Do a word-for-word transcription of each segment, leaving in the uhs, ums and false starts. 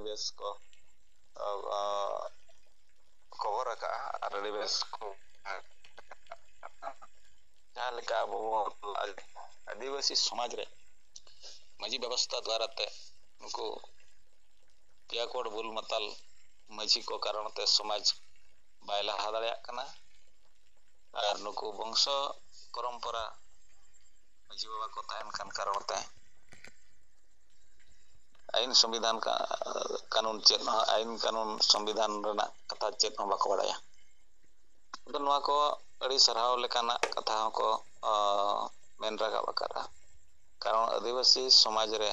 ᱵᱮᱥ ᱠᱚ ᱠᱚᱵᱷᱚᱨ ᱟᱠᱟᱫᱼᱟ ᱟᱨ ᱟᱹᱰᱤ ᱵᱮᱥ ᱠᱚ ᱡᱟᱦᱟᱸ ᱞᱮᱠᱟ ᱟᱵᱚ ᱵᱚᱱ ᱟᱹᱫᱤᱵᱟᱹᱥᱤ ᱥᱚᱢᱟᱡᱽ ᱨᱮ ᱢᱟᱹᱡᱷᱤ ᱵᱮᱵᱚᱥᱛᱷᱟ ᱫᱣᱟᱨᱟ ᱛᱮ ᱱᱩᱠᱩ ᱯᱮᱭᱟ ᱠᱚᱲ ᱵᱩᱞ ᱢᱟᱛᱟᱞ ᱢᱟᱹᱡᱷᱤ ᱠᱚ ᱠᱟᱨᱚᱱ ᱛᱮ ᱥᱚᱢᱟᱡᱽ ᱵᱟᱭ ᱞᱟᱦᱟ ᱫᱟᱲᱮᱭᱟᱜ ᱠᱟᱱᱟ᱾ ᱟᱨ ᱱᱩᱠᱩ ᱵᱚᱝᱥᱚ ᱯᱚᱨᱚᱢᱯᱚᱨᱟ ᱢᱟᱹᱡᱷᱤ ᱵᱟᱵᱟ ᱠᱚ ᱛᱟᱦᱮᱱ ᱠᱟᱱ ᱠᱟᱨᱚᱱ ᱛᱮ ᱟᱹᱭᱤᱱ ᱥᱚᱝᱵᱤᱫᱷᱟᱱ ᱠᱟᱹᱱᱩᱱ ᱪᱮᱫ ᱦᱚᱸ, ᱟᱹᱭᱤᱱ ᱠᱟᱹᱱᱩᱱ ᱥᱚᱝᱵᱤᱫᱷᱟᱱ ᱨᱮᱱᱟᱜ ᱠᱟᱛᱷᱟ ᱪᱮᱫ ᱦᱚᱸ ᱵᱟᱠᱚ ᱵᱟᱲᱟᱭᱟ᱾ ᱟᱫᱚ ᱱᱚᱣᱟ ᱠᱚ ᱟᱹᱰᱤ ᱥᱟᱨᱦᱟᱣ ᱞᱮᱠᱟᱱᱟᱜ ᱠᱟᱛᱷᱟ ᱦᱚᱸᱠᱚ ᱢᱮᱱ ᱨᱟᱠᱟᱵ ᱟᱠᱟᱫᱼᱟ᱾ ᱠᱟᱨᱚᱱ ᱟᱹᱫᱤᱵᱟᱹᱥᱤ ᱥᱚᱢᱟᱡᱽ ᱨᱮ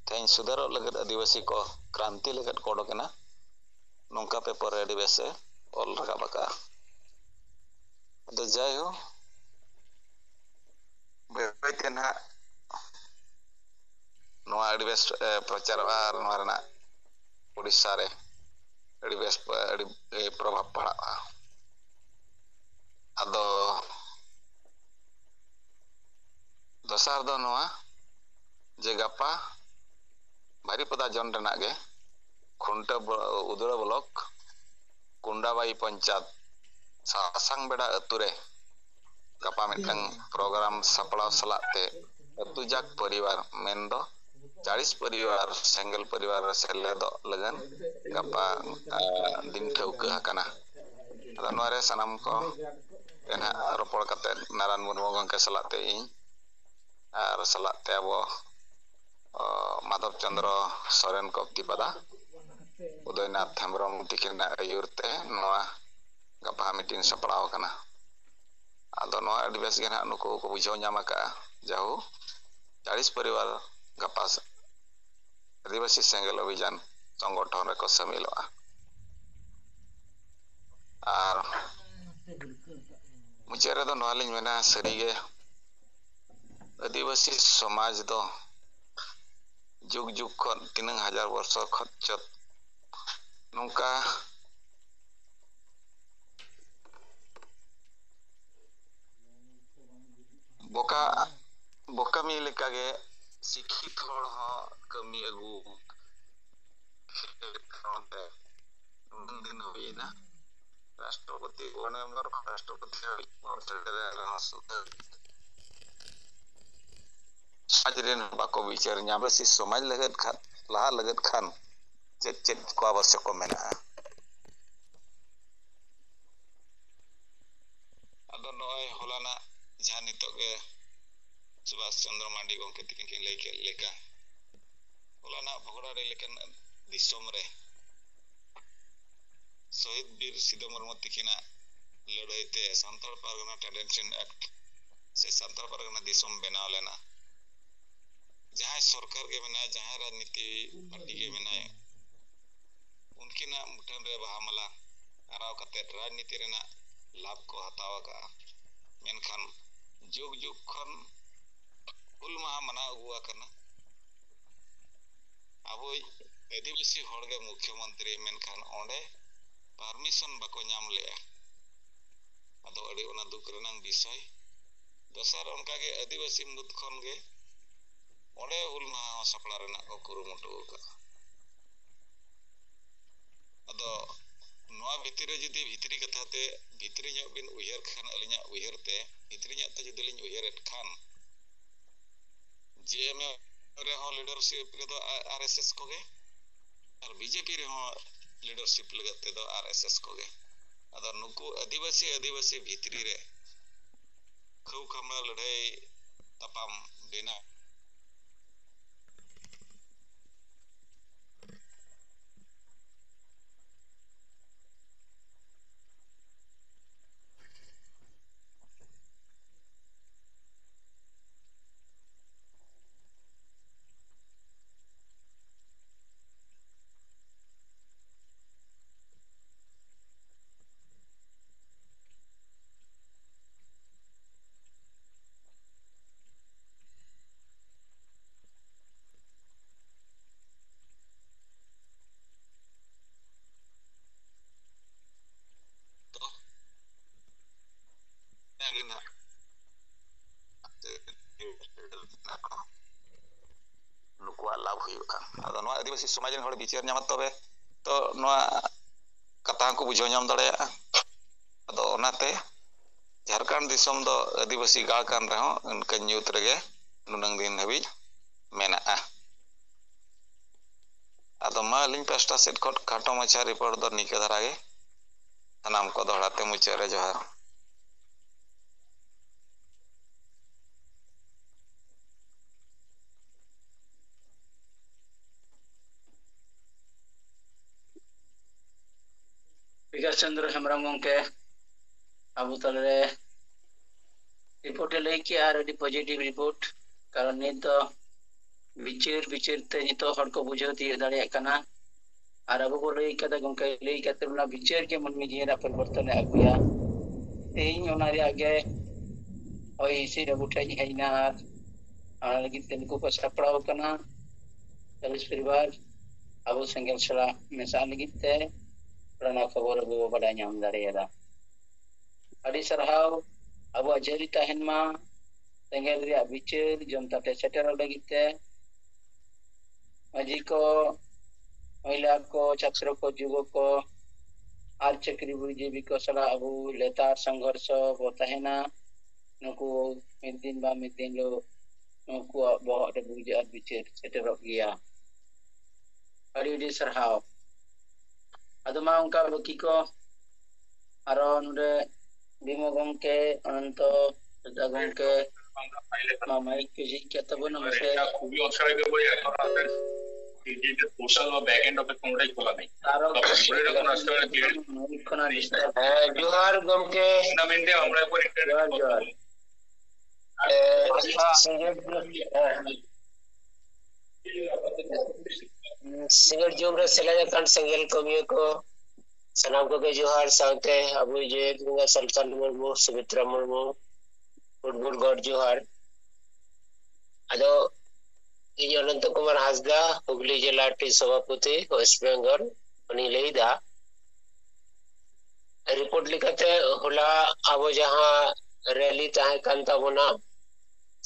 ᱛᱮᱦᱮᱧ ᱥᱩᱫᱷᱟᱹᱨᱚᱜ ᱞᱟᱹᱜᱤᱫ ᱟᱹᱫᱤᱵᱟᱹᱥᱤ ᱠᱚ ᱠᱨᱟᱱᱛᱤ ᱞᱟᱹᱜᱤᱫ ᱠᱚ ᱚᱰᱚᱠ ᱮᱱᱟ, ᱱᱚᱝᱠᱟ ᱯᱮᱯᱟᱨ ᱨᱮ ᱟᱹᱰᱤ ᱵᱮᱥ ᱮ ᱚᱞ ᱨᱟᱠᱟᱵ ᱟᱠᱟᱫᱼᱟ᱾ ᱟᱫᱚ ᱡᱟᱭᱦᱳᱠ, ᱵᱟᱹᱭ ᱵᱟᱹᱭᱛᱮ ᱱᱟᱦᱟᱜ ᱱᱚᱣᱟ ᱟᱹᱰᱤ ᱵᱮᱥ ᱯᱨᱚᱪᱟᱨᱚᱜᱼᱟ ᱟᱨ ᱱᱚᱣᱟ ᱨᱮᱱᱟᱜ ᱩᱲᱤᱥᱥᱟ ᱨᱮ ᱟᱹᱰᱤ ᱵᱮᱥ ᱟᱹᱰᱤ ᱯᱨᱚᱵᱷᱟᱵᱽ ᱯᱟᱲᱟᱜᱼᱟ᱾ ᱟᱫᱚ ᱫᱚᱥᱟᱨ ᱫᱚ ᱱᱚᱣᱟ ᱡᱮ ᱜᱟᱯᱟ ᱵᱟᱨᱤᱯᱟᱫᱟ ᱡᱚᱱ ᱨᱮᱱᱟᱜ ᱜᱮ ᱠᱷᱩᱱᱴᱟᱹ ᱩᱫᱽᱲᱟ ᱵᱞᱚᱠ ᱠᱩᱱᱰᱟᱵᱟᱭᱤ ᱯᱚᱧᱪᱟᱭᱮᱛ ᱥᱟᱥᱟᱝ ᱵᱮᱲᱟ ᱟᱹᱛᱩ ᱨᱮ ᱜᱟᱯᱟ ᱢᱤᱫᱴᱟᱝ ᱯᱨᱳᱜᱨᱟᱢ ᱥᱟᱯᱲᱟᱣ ᱥᱟᱞᱟᱜ ᱛᱮ ᱟᱹᱛᱩ ᱡᱟᱠ ᱯᱚᱨᱤᱵᱟᱨ ᱢᱮᱱᱫᱚ ᱪᱟᱲᱤᱥ ᱯᱚᱨᱤᱵᱟᱨ ᱥᱮᱸᱜᱮᱞ ᱯᱚᱨᱤᱵᱟᱨ ᱨᱮ ᱥᱮᱞᱮᱫᱚᱜ ᱞᱟᱹᱜᱤᱫ ᱜᱟᱯᱟ ᱫᱤᱱ ᱴᱷᱟᱹᱣᱠᱟᱹ ᱟᱠᱟᱱᱟ᱾ ᱟᱫᱚ ᱱᱚᱣᱟ ᱨᱮ ᱥᱟᱱᱟᱢ ᱠᱚ ᱜᱮ ᱱᱟᱦᱟᱜ ᱨᱚᱯᱚᱲ ᱠᱟᱛᱮ ᱱᱟᱨᱟᱭᱚᱱ ᱢᱩᱨᱢᱩ ᱜᱚᱢᱠᱮ ᱥᱟᱞᱟᱜ ᱛᱮ ᱤᱧ ᱟᱨ ᱥᱟᱞᱟᱜ ᱛᱮ ᱟᱵᱚ ᱢᱟᱫᱷᱚᱵ ᱪᱚᱸᱫᱽᱨᱚ ᱥᱚᱨᱮᱱ ᱠᱚᱯᱛᱤᱯᱟᱫᱟ, ᱩᱫᱚᱭᱱᱟᱛᱷ ᱦᱮᱢᱵᱨᱚᱢ ᱛᱤᱠᱤᱱᱟᱜ ᱟᱹᱭᱩᱨ ᱛᱮ ᱱᱚᱣᱟ ᱜᱟᱯᱟ ᱢᱤᱴᱤᱝ ᱥᱟᱯᱲᱟᱣ ᱟᱠᱟᱱᱟ᱾ ᱟᱫᱚ ᱱᱚᱣᱟ ᱟᱹᱰᱤ ᱵᱮᱥ ᱜᱮ ᱱᱟᱦᱟᱜ ᱱᱩᱠᱩ ᱠᱚ ᱵᱩᱡᱷᱟᱹᱣ ᱧᱟᱢ ᱟᱠᱟᱫᱼᱟ᱾ ᱡᱟᱦᱳ ᱪᱟᱲᱤᱥ ᱯᱚᱨᱤᱵᱟᱨ ᱜᱟᱯᱟ ᱟᱹᱫᱤᱵᱟᱹᱥᱤ ᱥᱮᱸᱜᱮᱞ ᱚᱵᱷᱤᱡᱟᱱ ᱥᱚᱝᱜᱚᱴᱷᱚᱱ ᱨᱮᱠᱚ ᱥᱟᱹᱢᱤᱞᱚᱜᱼᱟ᱾ ᱟᱨ ᱢᱩᱪᱟᱹᱫ ᱨᱮᱫᱚ ᱱᱚᱣᱟ ᱞᱤᱧ ᱢᱮᱱᱟ, ᱥᱟᱹᱨᱤᱜᱮ ᱟᱹᱫᱤᱵᱟᱹᱥᱤ ᱥᱚᱢᱟᱡᱽ ᱫᱚ ᱡᱩᱜᱽ ᱡᱩᱜᱽ ᱠᱷᱚᱱ ᱛᱤᱱᱟᱹᱝ ᱦᱟᱡᱟᱨ ᱵᱚᱨᱥᱚ ᱠᱷᱚᱱ ᱪᱚ ᱱᱚᱝᱠᱟ ᱵᱚᱠᱟ ᱵᱚᱠᱟᱢᱤ ᱞᱮᱠᱟᱜᱮ ᱥᱤᱠᱠᱷᱤᱛ ᱦᱚᱲ ᱦᱚᱸ ᱠᱟᱹᱢᱤ ᱟᱹᱜᱩ ᱮᱱᱟ᱾ ᱨᱟᱥᱴᱨᱚᱯᱚᱛᱤ, ᱵᱳᱨᱰ ᱢᱮᱢᱵᱟᱨ ᱠᱷᱚᱱ ᱨᱟᱥᱴᱨᱚᱯᱚᱛᱤ ᱦᱟᱹᱵᱤᱡ ᱵᱚᱱ ᱥᱮᱴᱮᱨ ᱟᱠᱟᱱᱟ᱾ ᱥᱚᱢᱟᱡᱽ ᱨᱮᱱ ᱵᱟᱠᱚ ᱵᱤᱪᱟᱹᱨ ᱧᱟᱢ, ᱥᱮ ᱥᱚᱢᱟᱡᱽ ᱞᱟᱹᱜᱤᱫ ᱠᱷᱟᱱ, ᱞᱟᱦᱟ ᱞᱟᱹᱜᱤᱫ ᱠᱷᱟᱱ ᱪᱮᱫ ᱪᱮᱫ ᱠᱚ ᱟᱵᱚᱥᱭᱚᱠ ᱠᱚ ᱢᱮᱱᱟᱜᱼᱟ? ᱟᱫᱚ ᱱᱚᱜᱼᱚᱭ ᱦᱚᱞᱟᱱᱟᱜ ᱡᱟᱦᱟᱸ ᱱᱤᱛᱚᱜ ᱜᱮ ᱥᱩᱵᱷᱟᱥ ᱪᱚᱸᱫᱽᱨᱚ ᱢᱟᱨᱰᱤ ᱜᱚᱢᱠᱮ ᱛᱤᱠᱤᱱ ᱠᱤᱱ ᱞᱟᱹᱭ ᱠᱮᱫ ᱞᱮᱠᱟ, ᱦᱚᱞᱟᱱᱟᱜ ᱵᱷᱚᱜᱽᱲᱟᱰᱤ ᱞᱮᱠᱟᱱ ᱫᱤᱥᱚᱢ ᱨᱮ ᱥᱚᱦᱤᱫ ᱵᱤᱨ ᱥᱤᱫᱩ ᱢᱩᱨᱢᱩ ᱛᱤᱠᱤᱱᱟᱜ ᱞᱟᱹᱲᱦᱟᱹᱭ ᱛᱮ ᱥᱟᱱᱛᱟᱲ ᱯᱟᱨᱜᱟᱱᱟ ᱴᱨᱟᱱᱥᱤᱥᱚᱱ ᱮᱠᱴ ᱥᱮ ᱥᱟᱱᱛᱟᱲ ᱯᱟᱨᱜᱟᱱᱟ ᱫᱤᱥᱚᱢ ᱵᱮᱱᱟᱣ ᱞᱮᱱᱟ᱾ ᱡᱟᱦᱟᱸᱭ ᱥᱚᱨᱠᱟᱨ ᱜᱮ ᱢᱮᱱᱟᱭ, ᱡᱟᱦᱟᱸᱭ ᱨᱟᱡᱽᱱᱤᱛᱤ ᱯᱟᱨᱴᱤ ᱜᱮ ᱢᱮᱱᱟᱭ, ᱩᱱᱠᱤᱱᱟᱜ ᱢᱩᱴᱷᱟᱹᱱ ᱨᱮ ᱵᱟᱦᱟ ᱢᱟᱞᱟ ᱟᱨᱟᱣ ᱠᱟᱛᱮ ᱨᱟᱡᱽᱱᱤᱛᱤ ᱨᱮᱱᱟᱜ ᱞᱟᱵᱷ ᱠᱚ ᱦᱟᱛᱟᱣ ᱟᱠᱟᱫᱼᱟ᱾ ᱢᱮᱱᱠᱷᱟᱱ ᱡᱩᱜᱽ ᱡᱩᱜᱽ ᱠᱷᱚᱱ ᱦᱩᱞ ᱢᱟᱦᱟ ᱢᱟᱱᱟᱣ ᱟᱹᱜᱩ ᱟᱠᱟᱱᱟ᱾ ᱟᱵᱚᱭᱤᱡ ᱟᱹᱫᱤᱵᱟᱹᱥᱤ ᱦᱚᱲᱜᱮ ᱢᱩᱠᱷᱭᱚᱢᱚᱱᱛᱨᱤ, ᱢᱮᱱᱠᱷᱟᱱ ᱚᱸᱰᱮ ᱯᱟᱨᱢᱤᱥᱚᱱ ᱵᱟᱠᱚ ᱧᱟᱢ ᱞᱮᱜᱼᱟ᱾ ᱟᱫᱚ ᱟᱹᱰᱤ ᱚᱱᱟ ᱫᱩᱠ ᱨᱮᱱᱟᱝ ᱵᱤᱥᱚᱭ᱾ ᱫᱚᱥᱟᱨ, ᱚᱱᱠᱟᱜᱮ ᱟᱹᱫᱤᱵᱟᱹᱥᱤ ᱢᱩᱫᱽ ᱠᱷᱚᱱᱜᱮ ᱚᱸᱰᱮ ᱦᱩᱞ ᱢᱟᱦᱟ ᱦᱚᱸ ᱥᱟᱯᱲᱟᱣ ᱨᱮᱱᱟᱜ ᱠᱚ ᱠᱩᱨᱩᱢᱩᱴᱩ ᱟᱠᱟᱫᱼᱟ᱾ ᱟᱫᱚ ᱱᱚᱣᱟ ᱵᱷᱤᱛᱤᱨ ᱨᱮ ᱡᱩᱫᱤ ᱵᱷᱤᱛᱨᱤ ᱠᱟᱛᱷᱟ ᱛᱮ, ᱵᱷᱤᱛᱨᱤ ᱧᱚᱜ ᱵᱤᱱ ᱩᱭᱦᱟᱹᱨ ᱠᱷᱟᱱ, ᱟᱹᱞᱤᱧᱟᱜ ᱩᱭᱦᱟᱹᱨ ᱛᱮ ᱵᱷᱤᱛᱨᱤ ᱧᱚᱜ ᱛᱮ ᱡᱩᱫᱤ ᱞᱤᱧ ᱩᱭᱦᱟᱹᱨᱮᱫ ᱠᱷᱟᱱ, ᱡᱮ ᱮᱢ ᱮᱢ ᱨᱮᱦᱚᱸ ᱞᱤᱰᱟᱨᱥᱤᱯ ᱨᱮᱫᱚ ᱟᱨ ᱮᱥ ᱮᱥ ᱠᱚᱜᱮ, ᱟᱨ ᱵᱤ ᱡᱮ ᱯᱤ ᱨᱮᱦᱚᱸ ᱞᱤᱰᱟᱨᱥᱤᱯ ᱞᱟᱹᱜᱤᱫ ᱛᱮᱫᱚ ᱟᱨ ᱮᱥ ᱮᱥ ᱠᱚᱜᱮ᱾ ᱟᱫᱚ ᱱᱩᱠᱩ ᱟᱹᱫᱤᱵᱟᱹᱥᱤ, ᱟᱹᱫᱤᱵᱟᱹᱥᱤ ᱵᱷᱤᱛᱨᱤ ᱨᱮ ᱠᱷᱟᱹᱣ ᱠᱷᱟᱢᱲᱟ ᱞᱟᱹᱲᱦᱟᱹᱭ ᱛᱟᱯᱟᱢ ᱵᱮᱱᱟᱣ᱾ ᱛᱚ, ᱤᱱᱟᱹᱜᱮ ᱱᱟᱜ᱾ ᱱᱩᱠᱩᱣᱟᱜ ᱞᱟᱵᱷ ᱦᱩᱭᱩᱜᱼᱟ᱾ ᱟᱫᱚ ᱱᱚᱣᱟ ᱟᱹᱫᱤᱵᱟᱹᱥᱤ ᱥᱚᱢᱟᱡᱽ ᱨᱮᱱ ᱦᱚᱲ ᱵᱤᱪᱟᱹᱨ ᱧᱟᱢᱟ ᱛᱚᱵᱮ ᱛᱚ ᱱᱚᱣᱟ ᱠᱟᱛᱷᱟ ᱦᱚᱸᱠᱚ ᱵᱩᱡᱷᱟᱹᱣ ᱧᱟᱢ ᱫᱟᱲᱮᱭᱟᱜᱼᱟ᱾ ᱟᱫᱚ ᱚᱱᱟᱛᱮ ᱡᱷᱟᱲᱠᱷᱚᱸᱰ ᱫᱤᱥᱚᱢ ᱫᱚ ᱟᱹᱫᱤᱵᱟᱹᱥᱤ ᱜᱟᱲ ᱠᱟᱱ ᱨᱮᱦᱚᱸ ᱚᱱᱠᱟ ᱧᱩᱛ ᱨᱮᱜᱮ ᱱᱩᱱᱟᱹᱝ ᱫᱤᱱ ᱦᱟᱹᱵᱤᱡ ᱢᱮᱱᱟᱜᱼᱟ᱾ ᱟᱫᱚ ᱢᱟ ᱟᱹᱞᱤᱧ ᱯᱟᱥᱴᱟ ᱥᱮᱫ ᱠᱷᱚᱱ ᱠᱷᱟᱴᱚ ᱢᱟᱪᱷᱟ ᱨᱤᱯᱳᱨᱴ ᱫᱚ ᱱᱤᱝᱠᱟᱹ ᱫᱷᱟᱨᱟ ᱜᱮ᱾ ᱥᱟᱱᱟᱢ ᱠᱚ ᱫᱚᱦᱲᱟ ᱛᱮ ᱢᱩᱪᱟᱹᱫ ᱨᱮ ᱡᱚᱦᱟᱨ᱾ ᱵᱤᱠᱟᱥ ᱪᱚᱱᱫᱨᱚ ᱦᱮᱢᱵᱨᱚᱢ ᱜᱚᱢᱠᱮ ᱟᱵᱚ ᱛᱟᱞᱟᱨᱮ ᱨᱤᱯᱳᱨᱴ ᱮ ᱞᱟᱹᱭ ᱠᱮᱜᱼᱟ, ᱟᱨ ᱟᱹᱰᱤ ᱯᱚᱡᱤᱴᱤᱵᱷ ᱨᱤᱯᱳᱨᱴ᱾ ᱠᱟᱨᱚᱱ ᱱᱤᱛ ᱫᱚ ᱵᱤᱪᱟᱹᱨ ᱵᱤᱪᱟᱹᱨ ᱛᱮ ᱱᱤᱛᱚᱜ ᱦᱚᱲ ᱠᱚ ᱵᱩᱡᱷᱟᱹᱣ ᱛᱤᱭᱳᱜ ᱫᱟᱲᱮᱭᱟᱜ ᱠᱟᱱᱟ᱾ ᱟᱨ ᱟᱵᱚ ᱵᱚ ᱞᱟᱹᱭ ᱠᱟᱫᱟ, ᱜᱚᱢᱠᱮ ᱞᱟᱹᱭ ᱠᱟᱫ ᱛᱟᱵᱚᱱᱟ, ᱵᱤᱪᱟᱹᱨ ᱜᱮ ᱢᱟᱹᱱᱢᱤ ᱡᱤᱭᱚᱱ ᱨᱮᱭᱟᱜ ᱯᱚᱨᱤᱵᱚᱨᱛᱚᱱ ᱮ ᱟᱹᱜᱩᱭᱟ᱾ ᱛᱮᱦᱮᱧ ᱚᱱᱟ ᱨᱮᱭᱟᱜ ᱜᱮ ᱦᱚᱭ ᱦᱤᱸᱥᱤᱫ ᱟᱵᱚ ᱴᱷᱮᱱ ᱦᱮᱡ ᱮᱱᱟ, ᱟᱨ ᱚᱱᱟ ᱞᱟᱹᱜᱤᱫ ᱛᱮ ᱱᱩᱠᱩ ᱠᱚ ᱥᱟᱯᱲᱟᱣ ᱟᱠᱟᱱᱟ᱾ ᱪᱚᱞᱞᱤᱥ ᱯᱚᱨᱤᱵᱟᱨ ᱟᱵᱚ ᱥᱮᱸᱜᱮᱞ ᱥᱟᱞᱟᱜ ᱢᱮᱥᱟᱜ ᱞᱟᱹᱜᱤᱫ ᱛᱮ ᱚᱱᱟ ᱠᱷᱚᱵᱚᱨ ᱟᱵᱚ ᱵᱚ ᱵᱟᱰᱟᱭ ᱧᱟᱢ ᱫᱟᱲᱮᱭᱟᱫᱟ᱾ ᱟᱹᱰᱤ ᱥᱟᱨᱦᱟᱣ᱾ ᱟᱵᱚᱣᱟᱜ ᱡᱟᱹᱨᱤ ᱛᱟᱦᱮᱱ ᱢᱟ ᱥᱮᱸᱜᱮᱞ ᱨᱮᱭᱟᱜ ᱵᱤᱪᱟᱹᱨ ᱡᱚᱱᱛᱟ ᱴᱷᱮᱱ ᱥᱮᱴᱮᱨᱚᱜ ᱞᱟᱹᱜᱤᱫ ᱛᱮ᱾ ᱢᱟᱹᱡᱷᱤ ᱠᱚ, ᱢᱚᱦᱤᱞᱟ ᱠᱚ, ᱪᱷᱟᱛᱨᱚ ᱠᱚ, ᱡᱩᱵᱚ ᱠᱚ ᱟᱨ ᱪᱟᱹᱠᱨᱤ ᱵᱩᱡᱤᱵᱤ ᱠᱚ ᱥᱟᱞᱟᱜ ᱟᱵᱚ ᱞᱮᱛᱟᱲ ᱥᱚᱝᱜᱷᱚᱨᱥᱚ ᱵᱚ ᱛᱟᱦᱮᱱᱟ᱾ ᱱᱩᱠᱩ ᱢᱤᱫ ᱫᱤᱱ ᱵᱟ ᱢᱤᱫ ᱫᱤᱱ ᱦᱤᱞᱳᱜ ᱱᱩᱠᱩᱣᱟᱜ ᱵᱚᱦᱚᱜ ᱨᱮ ᱵᱩᱡᱽ ᱟᱨ ᱵᱤᱪᱟᱹᱨ ᱥᱮᱴᱮᱨᱚᱜ ᱜᱮᱭᱟ᱾ ᱟᱹᱰᱤ ᱟᱹᱰᱤ ᱥᱟᱨᱦᱟᱣ᱾ ᱟᱫᱚ ᱢᱟ ᱚᱱᱠᱟ ᱵᱟᱹᱠᱤ ᱠᱚ ᱟᱨᱚ ᱱᱚᱰᱮ ᱵᱤᱢᱚ ᱜᱚᱢᱠᱮ, ᱚᱱᱚᱱᱛᱚ ᱫᱟ ᱜᱚᱢᱠᱮ, ᱢᱟ ᱢᱟᱭᱤᱠ ᱠᱚ ᱡᱷᱤᱡ ᱠᱮᱫ ᱛᱟᱵᱚᱱᱟ ᱢᱟᱥᱮ᱾ ᱟᱨᱚ ᱢᱟᱭᱤᱠ ᱠᱷᱚᱱᱟᱜ ᱰᱤᱥᱴᱟᱨᱵ᱾ ᱦᱮᱸ, ᱡᱚᱦᱟᱨ ᱜᱚᱢᱠᱮ᱾ ᱡᱚᱦᱟᱨ, ᱡᱚᱦᱟᱨ᱾ ᱮ, ᱥᱤᱸᱜᱟᱹᱲ, ᱦᱮᱸ᱾ ᱥᱤᱸᱜᱟᱹᱲ ᱡᱚᱢ ᱨᱮ ᱥᱮᱞᱮᱫ ᱟᱠᱟᱱ ᱥᱮᱸᱜᱮᱞ ᱠᱟᱹᱢᱤᱭᱟᱹ ᱠᱚ, ᱥᱟᱱᱟᱢ ᱠᱚᱜᱮ ᱡᱚᱦᱟᱨ, ᱥᱟᱶᱛᱮ ᱟᱵᱚ ᱡᱮ ᱥᱟᱞᱠᱷᱟᱱ ᱢᱩᱨᱢᱩ, ᱥᱩᱢᱤᱛᱨᱟ ᱢᱩᱨᱢᱩ, ᱦᱩᱰᱵᱩᱲ ᱜᱚᱰ ᱡᱚᱦᱟᱨ᱾ ᱟᱫᱚ ᱤᱧ ᱚᱱᱚᱱᱛᱚ ᱠᱩᱢᱟᱨ ᱦᱟᱸᱥᱫᱟ, ᱦᱩᱜᱽᱞᱤ ᱡᱮᱞᱟ ᱴᱤ ᱥᱚᱵᱷᱟᱯᱚᱛᱤ, ᱳᱭᱮᱥᱴ ᱵᱮᱝᱜᱚᱞ, ᱩᱱᱤᱧ ᱞᱟᱹᱭᱫᱟ᱾ ᱨᱤᱯᱳᱨᱴ ᱞᱮᱠᱟᱛᱮ ᱦᱚᱞᱟ ᱟᱵᱚ ᱡᱟᱦᱟᱸ ᱨᱮᱞᱤ ᱛᱟᱦᱮᱸ ᱠᱟᱱ ᱛᱟᱵᱚᱱᱟ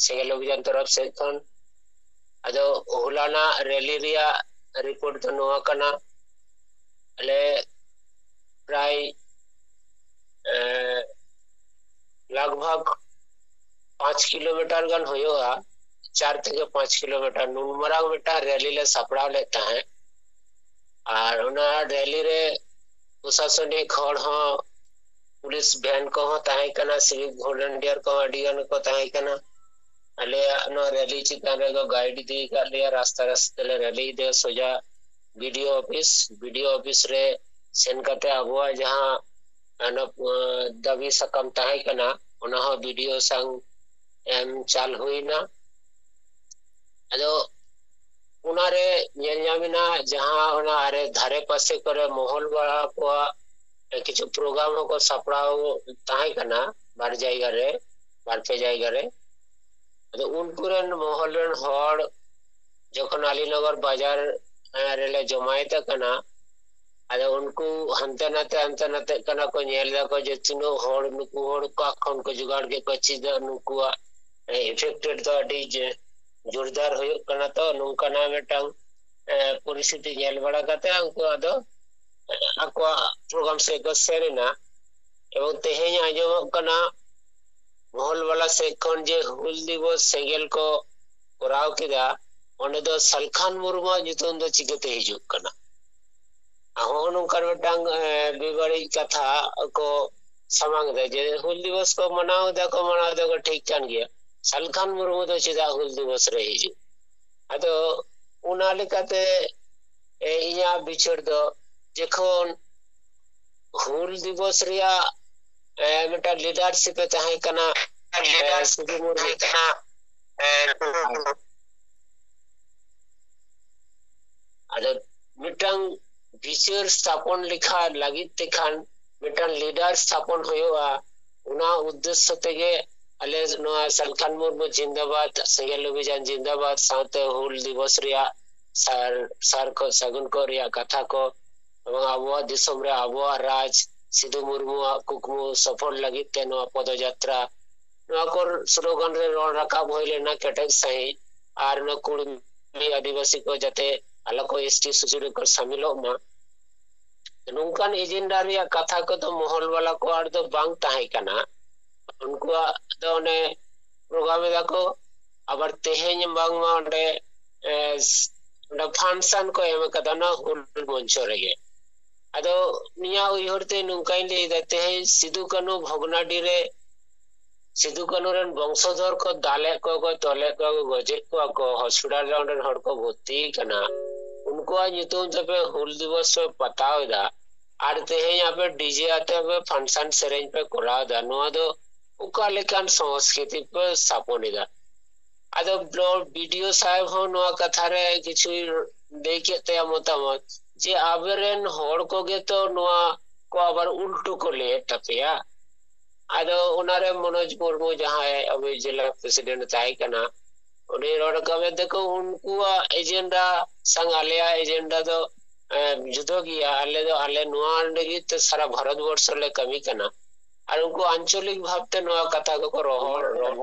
ᱥᱮᱸᱜᱮᱞ ᱚᱵᱷᱤᱡᱟᱱ ᱛᱚᱨᱚᱯ ᱥᱮᱫ ᱠᱷᱚᱱ, ᱟᱫᱚ ᱦᱚᱞᱟᱱᱟᱜ ᱨᱮᱞᱤ ᱨᱮᱭᱟᱜ ᱨᱤᱯᱳᱨᱴ ᱫᱚ ᱱᱚᱣᱟ ᱠᱟᱱᱟ᱾ ᱟᱞᱮ ᱯᱨᱟᱭ ᱞᱟᱜᱽ ᱵᱷᱟᱜᱽ ᱯᱟᱸᱪ ᱠᱤᱞᱳᱢᱤᱴᱟᱨ ᱜᱟᱱ ᱦᱩᱭᱩᱜᱼᱟ᱾ ᱪᱟᱨ ᱛᱷᱮᱠᱮ ᱯᱟᱸᱪ ᱠᱤᱞᱳᱢᱤᱴᱟᱨ ᱱᱩᱱ ᱢᱟᱨᱟᱝ ᱢᱤᱫᱴᱟᱝ ᱨᱮᱞᱤ ᱞᱮ ᱥᱟᱯᱲᱟᱣ ᱞᱮᱫ ᱛᱟᱦᱮᱸᱫ᱾ ᱟᱨ ᱚᱱᱟ ᱨᱮᱞᱤ ᱨᱮ ᱯᱨᱚᱥᱟᱥᱚᱱᱤᱠ ᱦᱚᱲ ᱦᱚᱸ, ᱯᱩᱞᱤᱥ ᱵᱷᱮᱱ ᱠᱚᱦᱚᱸ ᱛᱟᱦᱮᱸ ᱠᱟᱱᱟ, ᱥᱤᱵᱷᱤᱠ ᱵᱷᱚᱞᱮᱱᱴᱤᱭᱟᱨ ᱠᱚᱦᱚᱸ ᱟᱹᱰᱤ ᱜᱟᱱ ᱠᱚ ᱛᱟᱦᱮᱸ ᱠᱟᱱᱟ᱾ ᱟᱞᱮᱭᱟᱜ ᱱᱚᱣᱟ ᱨᱮᱞᱤ ᱪᱮᱛᱟᱱ ᱨᱮᱠᱚ ᱜᱟᱭᱤᱰ ᱤᱫᱤ ᱟᱠᱟᱫ ᱞᱮᱭᱟ, ᱨᱟᱥᱛᱟ ᱨᱟᱥᱛᱟ ᱛᱮᱞᱮ ᱨᱮᱞᱤ ᱤᱫᱤᱭᱟ ᱥᱚᱡᱟ ᱵᱤᱰᱤᱳ ᱚᱯᱷᱤᱥ᱾ ᱵᱤᱰᱤᱳ ᱚᱯᱷᱤᱥ ᱨᱮ ᱥᱮᱱ ᱠᱟᱛᱮ ᱟᱵᱚᱣᱟᱜ ᱡᱟᱦᱟᱸ ᱚᱱᱟ, ᱫᱟᱹᱵᱤ ᱥᱟᱠᱟᱢ ᱛᱟᱦᱮᱸ ᱠᱟᱱᱟ, ᱚᱱᱟ ᱦᱚᱸ ᱵᱤᱰᱤᱳ ᱥᱟᱝ ᱮᱢ ᱪᱟᱞ ᱦᱩᱭᱱᱟ᱾ ᱟᱫᱚ ᱚᱱᱟᱨᱮ ᱧᱮᱞ ᱧᱟᱢ ᱮᱱᱟ, ᱡᱟᱦᱟᱸ ᱚᱱᱟ ᱟᱨᱮ ᱫᱷᱟᱨᱮ ᱯᱟᱥᱮ ᱠᱚᱨᱮ ᱢᱚᱦᱚᱞ ᱵᱟᱞᱟ ᱠᱚᱣᱟᱜ ᱠᱤᱪᱷᱩ ᱯᱨᱳᱜᱨᱟᱢ ᱦᱚᱸᱠᱚ ᱥᱟᱯᱲᱟᱣ ᱛᱟᱦᱮᱸ ᱠᱟᱱᱟ, ᱵᱟᱨ ᱡᱟᱭᱜᱟ ᱨᱮ, ᱵᱟᱨ ᱯᱮ ᱡᱟᱭᱜᱟ ᱨᱮ᱾ ᱟᱫᱚ ᱩᱱᱠᱩ ᱨᱮᱱ ᱢᱚᱦᱚᱞ ᱨᱮᱱ ᱦᱚᱲ ᱡᱚᱠᱷᱚᱱ ᱟᱞᱤᱱᱚᱜᱚᱨ ᱵᱟᱡᱟᱨ ᱨᱮᱞᱮ ᱡᱚᱢᱟᱭᱮᱛ ᱠᱟᱱᱟ, ᱟᱫᱚ ᱩᱱᱠᱩ ᱦᱟᱱᱛᱮ ᱱᱟᱛᱮ, ᱦᱟᱱᱛᱮ ᱱᱟᱛᱮᱜ ᱠᱟᱱᱟ ᱠᱚ, ᱧᱮᱞ ᱫᱟᱠᱚ ᱡᱮ ᱛᱤᱱᱟᱹᱜ ᱦᱚᱲ, ᱱᱩᱠᱩ ᱦᱚᱲ ᱚᱠᱟ ᱠᱷᱚᱱ ᱠᱚ ᱡᱚᱜᱟᱲ ᱠᱮᱫ ᱠᱚᱣᱟ, ᱪᱮᱫᱟᱜ ᱱᱩᱠᱩᱣᱟᱜ ᱮᱯᱷᱮᱠᱴᱮᱰ ᱫᱚ ᱟᱹᱰᱤ ᱡᱮ ᱡᱳᱨᱫᱟᱨ ᱦᱩᱭᱩᱜ ᱠᱟᱱᱟ᱾ ᱛᱚ ᱱᱚᱝᱠᱟᱱᱟᱜ ᱢᱤᱫᱴᱟᱝ ᱯᱚᱨᱤᱥᱛᱷᱤᱛᱤ ᱧᱮᱞ ᱵᱟᱲᱟ ᱠᱟᱛᱮ ᱩᱱᱠᱩ ᱟᱫᱚ ᱟᱠᱚᱣᱟᱜ ᱯᱨᱳᱜᱨᱟᱢ ᱥᱮᱫ ᱠᱚ ᱥᱮᱱ ᱮᱱᱟ᱾ ᱮᱵᱚᱝ ᱛᱮᱦᱮᱧ ᱟᱸᱡᱚᱢᱚᱜ ᱠᱟᱱᱟ ᱢᱚᱦᱚᱞ ᱵᱟᱞᱟ ᱥᱮᱫ ᱠᱷᱚᱱ ᱡᱮ ᱦᱩᱞ ᱫᱤᱵᱚᱥ ᱥᱮᱸᱜᱮᱞ ᱠᱚ ᱠᱚᱨᱟᱣ ᱠᱮᱫᱟ, ᱚᱸᱰᱮ ᱫᱚ ᱥᱟᱞᱠᱷᱟᱱ ᱢᱩᱨᱢᱩᱣᱟᱜ ᱧᱩᱛᱩᱢ ᱫᱚ ᱪᱤᱠᱟᱹᱛᱮ ᱦᱤᱡᱩᱜ ᱠᱟᱱᱟ? ᱦᱚᱸᱜᱼᱚ ᱱᱚᱝᱠᱟᱱ ᱢᱤᱫᱴᱟᱝ ᱵᱮᱵᱟᱹᱲᱤᱡ ᱠᱟᱛᱷᱟ ᱠᱚ ᱥᱟᱢᱟᱝ ᱮᱫᱟ ᱡᱮ ᱦᱩᱞ ᱫᱤᱵᱚᱥ ᱠᱚ ᱢᱟᱱᱟᱣ ᱮᱫᱟ ᱠᱚ, ᱢᱟᱱᱟᱣ ᱮᱫᱟ ᱠᱚ, ᱴᱷᱤᱠ ᱠᱟᱱ ᱜᱮᱭᱟ, ᱥᱟᱞᱠᱷᱟᱱ ᱢᱩᱨᱢᱩ ᱫᱚ ᱪᱮᱫᱟᱜ ᱦᱩᱞ ᱫᱤᱵᱚᱥ ᱨᱮ ᱦᱤᱡᱩᱜ? ᱟᱫᱚ ᱚᱱᱟ ᱞᱮᱠᱟᱛᱮ ᱤᱧᱟᱹᱜ ᱵᱤᱪᱟᱹᱨ ᱫᱚ ᱡᱚᱠᱷᱚᱱ ᱦᱩᱞ ᱫᱤᱵᱚᱥ ᱨᱮᱭᱟᱜ ᱢᱤᱫᱴᱟᱝ ᱞᱤᱰᱟᱨᱥᱤᱯ ᱮ ᱛᱟᱦᱮᱸ ᱠᱟᱱᱟ ᱥᱤᱫᱩ ᱢᱩᱨᱢᱩ᱾ ᱟᱫᱚ ᱢᱤᱫᱴᱟᱝ ᱵᱤᱪᱟᱹᱨ ᱥᱛᱷᱟᱯᱚᱱ ᱞᱮᱠᱷᱟ ᱞᱟᱹᱜᱤᱫ ᱛᱮᱠᱷᱟᱱ ᱢᱤᱫᱴᱟᱝ ᱞᱤᱰᱟᱨ ᱥᱛᱷᱟᱯᱚᱱ ᱦᱩᱭᱩᱜᱼᱟ᱾ ᱚᱱᱟ ᱩᱫᱽᱫᱮᱥᱥᱚ ᱛᱮᱜᱮ ᱟᱞᱮ ᱱᱚᱣᱟ ᱥᱟᱞᱠᱷᱟᱱ ᱢᱩᱨᱢᱩ ᱡᱤᱱᱫᱟᱵᱟᱫ, ᱥᱮᱸᱜᱮᱞ ᱚᱵᱷᱤᱡᱟᱱ ᱡᱤᱱᱫᱟᱵᱟᱫ ᱥᱟᱶᱛᱮ ᱦᱩᱞ ᱫᱤᱵᱚᱥ ᱨᱮᱭᱟᱜ ᱥᱟᱨ, ᱥᱟᱨ ᱠᱚ ᱥᱟᱹᱜᱩᱱ ᱠᱚ ᱨᱮᱭᱟᱜ ᱠᱟᱛᱷᱟ ᱠᱚ ᱮᱵᱚᱝ ᱟᱵᱚᱣᱟᱜ ᱫᱤᱥᱚᱢ ᱨᱮ ᱟᱵᱚᱣᱟᱜ ᱨᱟᱡᱽ ᱥᱤᱫᱩ ᱢᱩᱨᱢᱩᱣᱟᱜ ᱠᱩᱠᱢᱩ ᱥᱚᱯᱷᱚᱞ ᱞᱟᱹᱜᱤᱫ ᱛᱮ ᱱᱚᱣᱟ ᱯᱚᱫᱚᱡᱟᱛᱨᱟ, ᱱᱚᱣᱟ ᱠᱚ ᱥᱞᱳᱜᱟᱱ ᱨᱮ ᱨᱚᱲ ᱨᱟᱠᱟᱵ ᱦᱩᱭ ᱞᱮᱱᱟ ᱠᱮᱴᱮᱡ ᱥᱟᱺᱦᱤᱡ᱾ ᱟᱨ ᱱᱚᱣᱟ ᱠᱩᱲᱢᱤ ᱟᱹᱫᱤᱵᱟᱹᱥᱤ ᱠᱚ ᱡᱟᱛᱮ ᱟᱞᱚ ᱠᱚ ᱮᱥᱴᱤ ᱥᱩᱪᱤ ᱨᱮᱠᱚ ᱥᱟᱢᱤᱞᱚᱜ ᱢᱟ᱾ ᱱᱚᱝᱠᱟᱱ ᱮᱡᱮᱱᱰᱟ ᱨᱮᱭᱟᱜ ᱠᱟᱛᱷᱟ ᱠᱚᱫᱚ ᱢᱚᱦᱚᱞ ᱵᱟᱞᱟ ᱠᱚ ᱟᱨ ᱫᱚ ᱵᱟᱝ ᱛᱟᱦᱮᱸ ᱠᱟᱱᱟ᱾ ᱩᱱᱠᱩᱣᱟᱜ ᱫᱚ ᱚᱱᱮ ᱯᱨᱳᱜᱨᱟᱢ ᱮᱫᱟ ᱠᱚ, ᱟᱵᱟᱨ ᱛᱮᱦᱮᱧ ᱵᱟᱝᱢᱟ ᱚᱸᱰᱮ, ᱮ, ᱚᱸᱰᱮ ᱯᱷᱟᱱᱥᱟᱱ ᱠᱚ ᱮᱢ ᱟᱠᱟᱫᱟ ᱚᱱᱟ ᱦᱩᱞ ᱢᱚᱧᱪᱚ ᱨᱮᱜᱮ᱾ ᱟᱫᱚ ᱤᱧᱟᱹᱜ ᱩᱭᱦᱟᱹᱨ ᱛᱮ ᱱᱚᱝᱠᱟᱧ ᱞᱟᱹᱭᱫᱟ, ᱛᱮᱦᱮᱧ ᱥᱤᱫᱩ ᱠᱟᱹᱱᱦᱩ ᱵᱷᱚᱜᱽᱱᱟᱰᱤ ᱨᱮ ᱥᱤᱫᱩ ᱠᱟᱹᱱᱦᱩ ᱨᱮᱱ ᱵᱚᱝᱥᱚᱫᱷᱚᱨ ᱠᱚ ᱫᱟᱞᱮᱫ ᱠᱚᱣᱟ ᱠᱚ, ᱛᱚᱞᱮᱫ ᱠᱚᱣᱟ ᱠᱚ, ᱜᱚᱡᱮᱫ ᱠᱚᱣᱟ ᱠᱚ, ᱦᱚᱥᱯᱤᱴᱟᱞ ᱨᱮ ᱚᱸᱰᱮᱱ ᱦᱚᱲ ᱠᱚ ᱵᱷᱚᱨᱛᱤ ᱠᱟᱱᱟ, ᱩᱱᱠᱩᱣᱟᱜ ᱧᱩᱛᱩᱢ ᱛᱮᱯᱮ ᱦᱩᱞ ᱫᱤᱵᱚᱥ ᱯᱮ ᱯᱟᱛᱟᱣ ᱮᱫᱟ, ᱟᱨ ᱛᱮᱦᱮᱧ ᱟᱯᱮ ᱰᱤᱡᱮ ᱟᱛᱮ ᱯᱮ ᱯᱷᱟᱱᱥᱟᱱ ᱥᱮᱨᱮᱧ ᱯᱮ ᱠᱚᱨᱟᱣ ᱮᱫᱟ, ᱱᱚᱣᱟ ᱫᱚ ᱚᱠᱟ ᱞᱮᱠᱟᱱ ᱥᱚᱝᱥᱠᱨᱤᱛᱤ ᱯᱮ ᱥᱟᱯᱚᱱ ᱮᱫᱟ? ᱟᱫᱚ ᱵᱞᱚ-, ᱵᱤ ᱰᱤ ᱳ ᱥᱟᱦᱮᱵ ᱦᱚᱸ ᱱᱚᱣᱟ ᱠᱟᱛᱷᱟ ᱨᱮ ᱠᱤᱪᱷᱩᱭ ᱞᱟᱹᱭ ᱠᱮᱫ ᱛᱟᱭᱟ ᱢᱚᱛᱟᱢᱚᱛ, ᱡᱮ ᱟᱵᱮᱨᱮᱱ ᱦᱚᱲ ᱠᱚᱜᱮ ᱛᱚ ᱱᱚᱣᱟ ᱠᱚ ᱟᱵᱟᱨ ᱩᱞᱴᱩ ᱠᱚ ᱞᱟᱹᱭᱮᱫ ᱛᱟᱯᱮᱭᱟ᱾ ᱟᱫᱚ ᱚᱱᱟᱨᱮ ᱢᱚᱱᱳᱡᱽ ᱢᱩᱨᱢᱩ, ᱡᱟᱦᱟᱸᱭ ᱟᱵᱚ ᱡᱮᱞᱟ ᱯᱨᱮᱥᱤᱰᱮᱱᱴ ᱛᱟᱦᱮᱸ ᱠᱟᱱᱟ, ᱩᱱᱤ ᱨᱚᱲ ᱨᱟᱠᱟᱵ ᱮᱫ ᱛᱮᱠᱚ ᱩᱱᱠᱩᱣᱟᱜ ᱮᱡᱮᱱᱰᱟ ᱥᱟᱝ ᱟᱞᱮᱭᱟᱜ ᱮᱡᱮᱱᱰᱟ ᱫᱚ, ᱮ, ᱡᱩᱫᱟᱹ ᱜᱮᱭᱟ᱾ ᱟᱞᱮ ᱫᱚ ᱟᱞᱮ ᱱᱚᱣᱟ ᱞᱟᱹᱜᱤᱫ ᱛᱮ ᱥᱟᱨᱟ ᱵᱷᱟᱨᱚᱛ ᱵᱚᱨᱥᱚ ᱞᱮ ᱠᱟᱹᱢᱤ ᱠᱟᱱᱟ, ᱟᱨ ᱩᱱᱠᱩ ᱟᱧᱪᱚᱞᱤᱠ ᱵᱷᱟᱵᱛᱮ ᱱᱚᱣᱟ ᱠᱟᱛᱷᱟ ᱠᱚᱠᱚ ᱨᱚᱦᱚᱲ, ᱨᱚᱲ᱾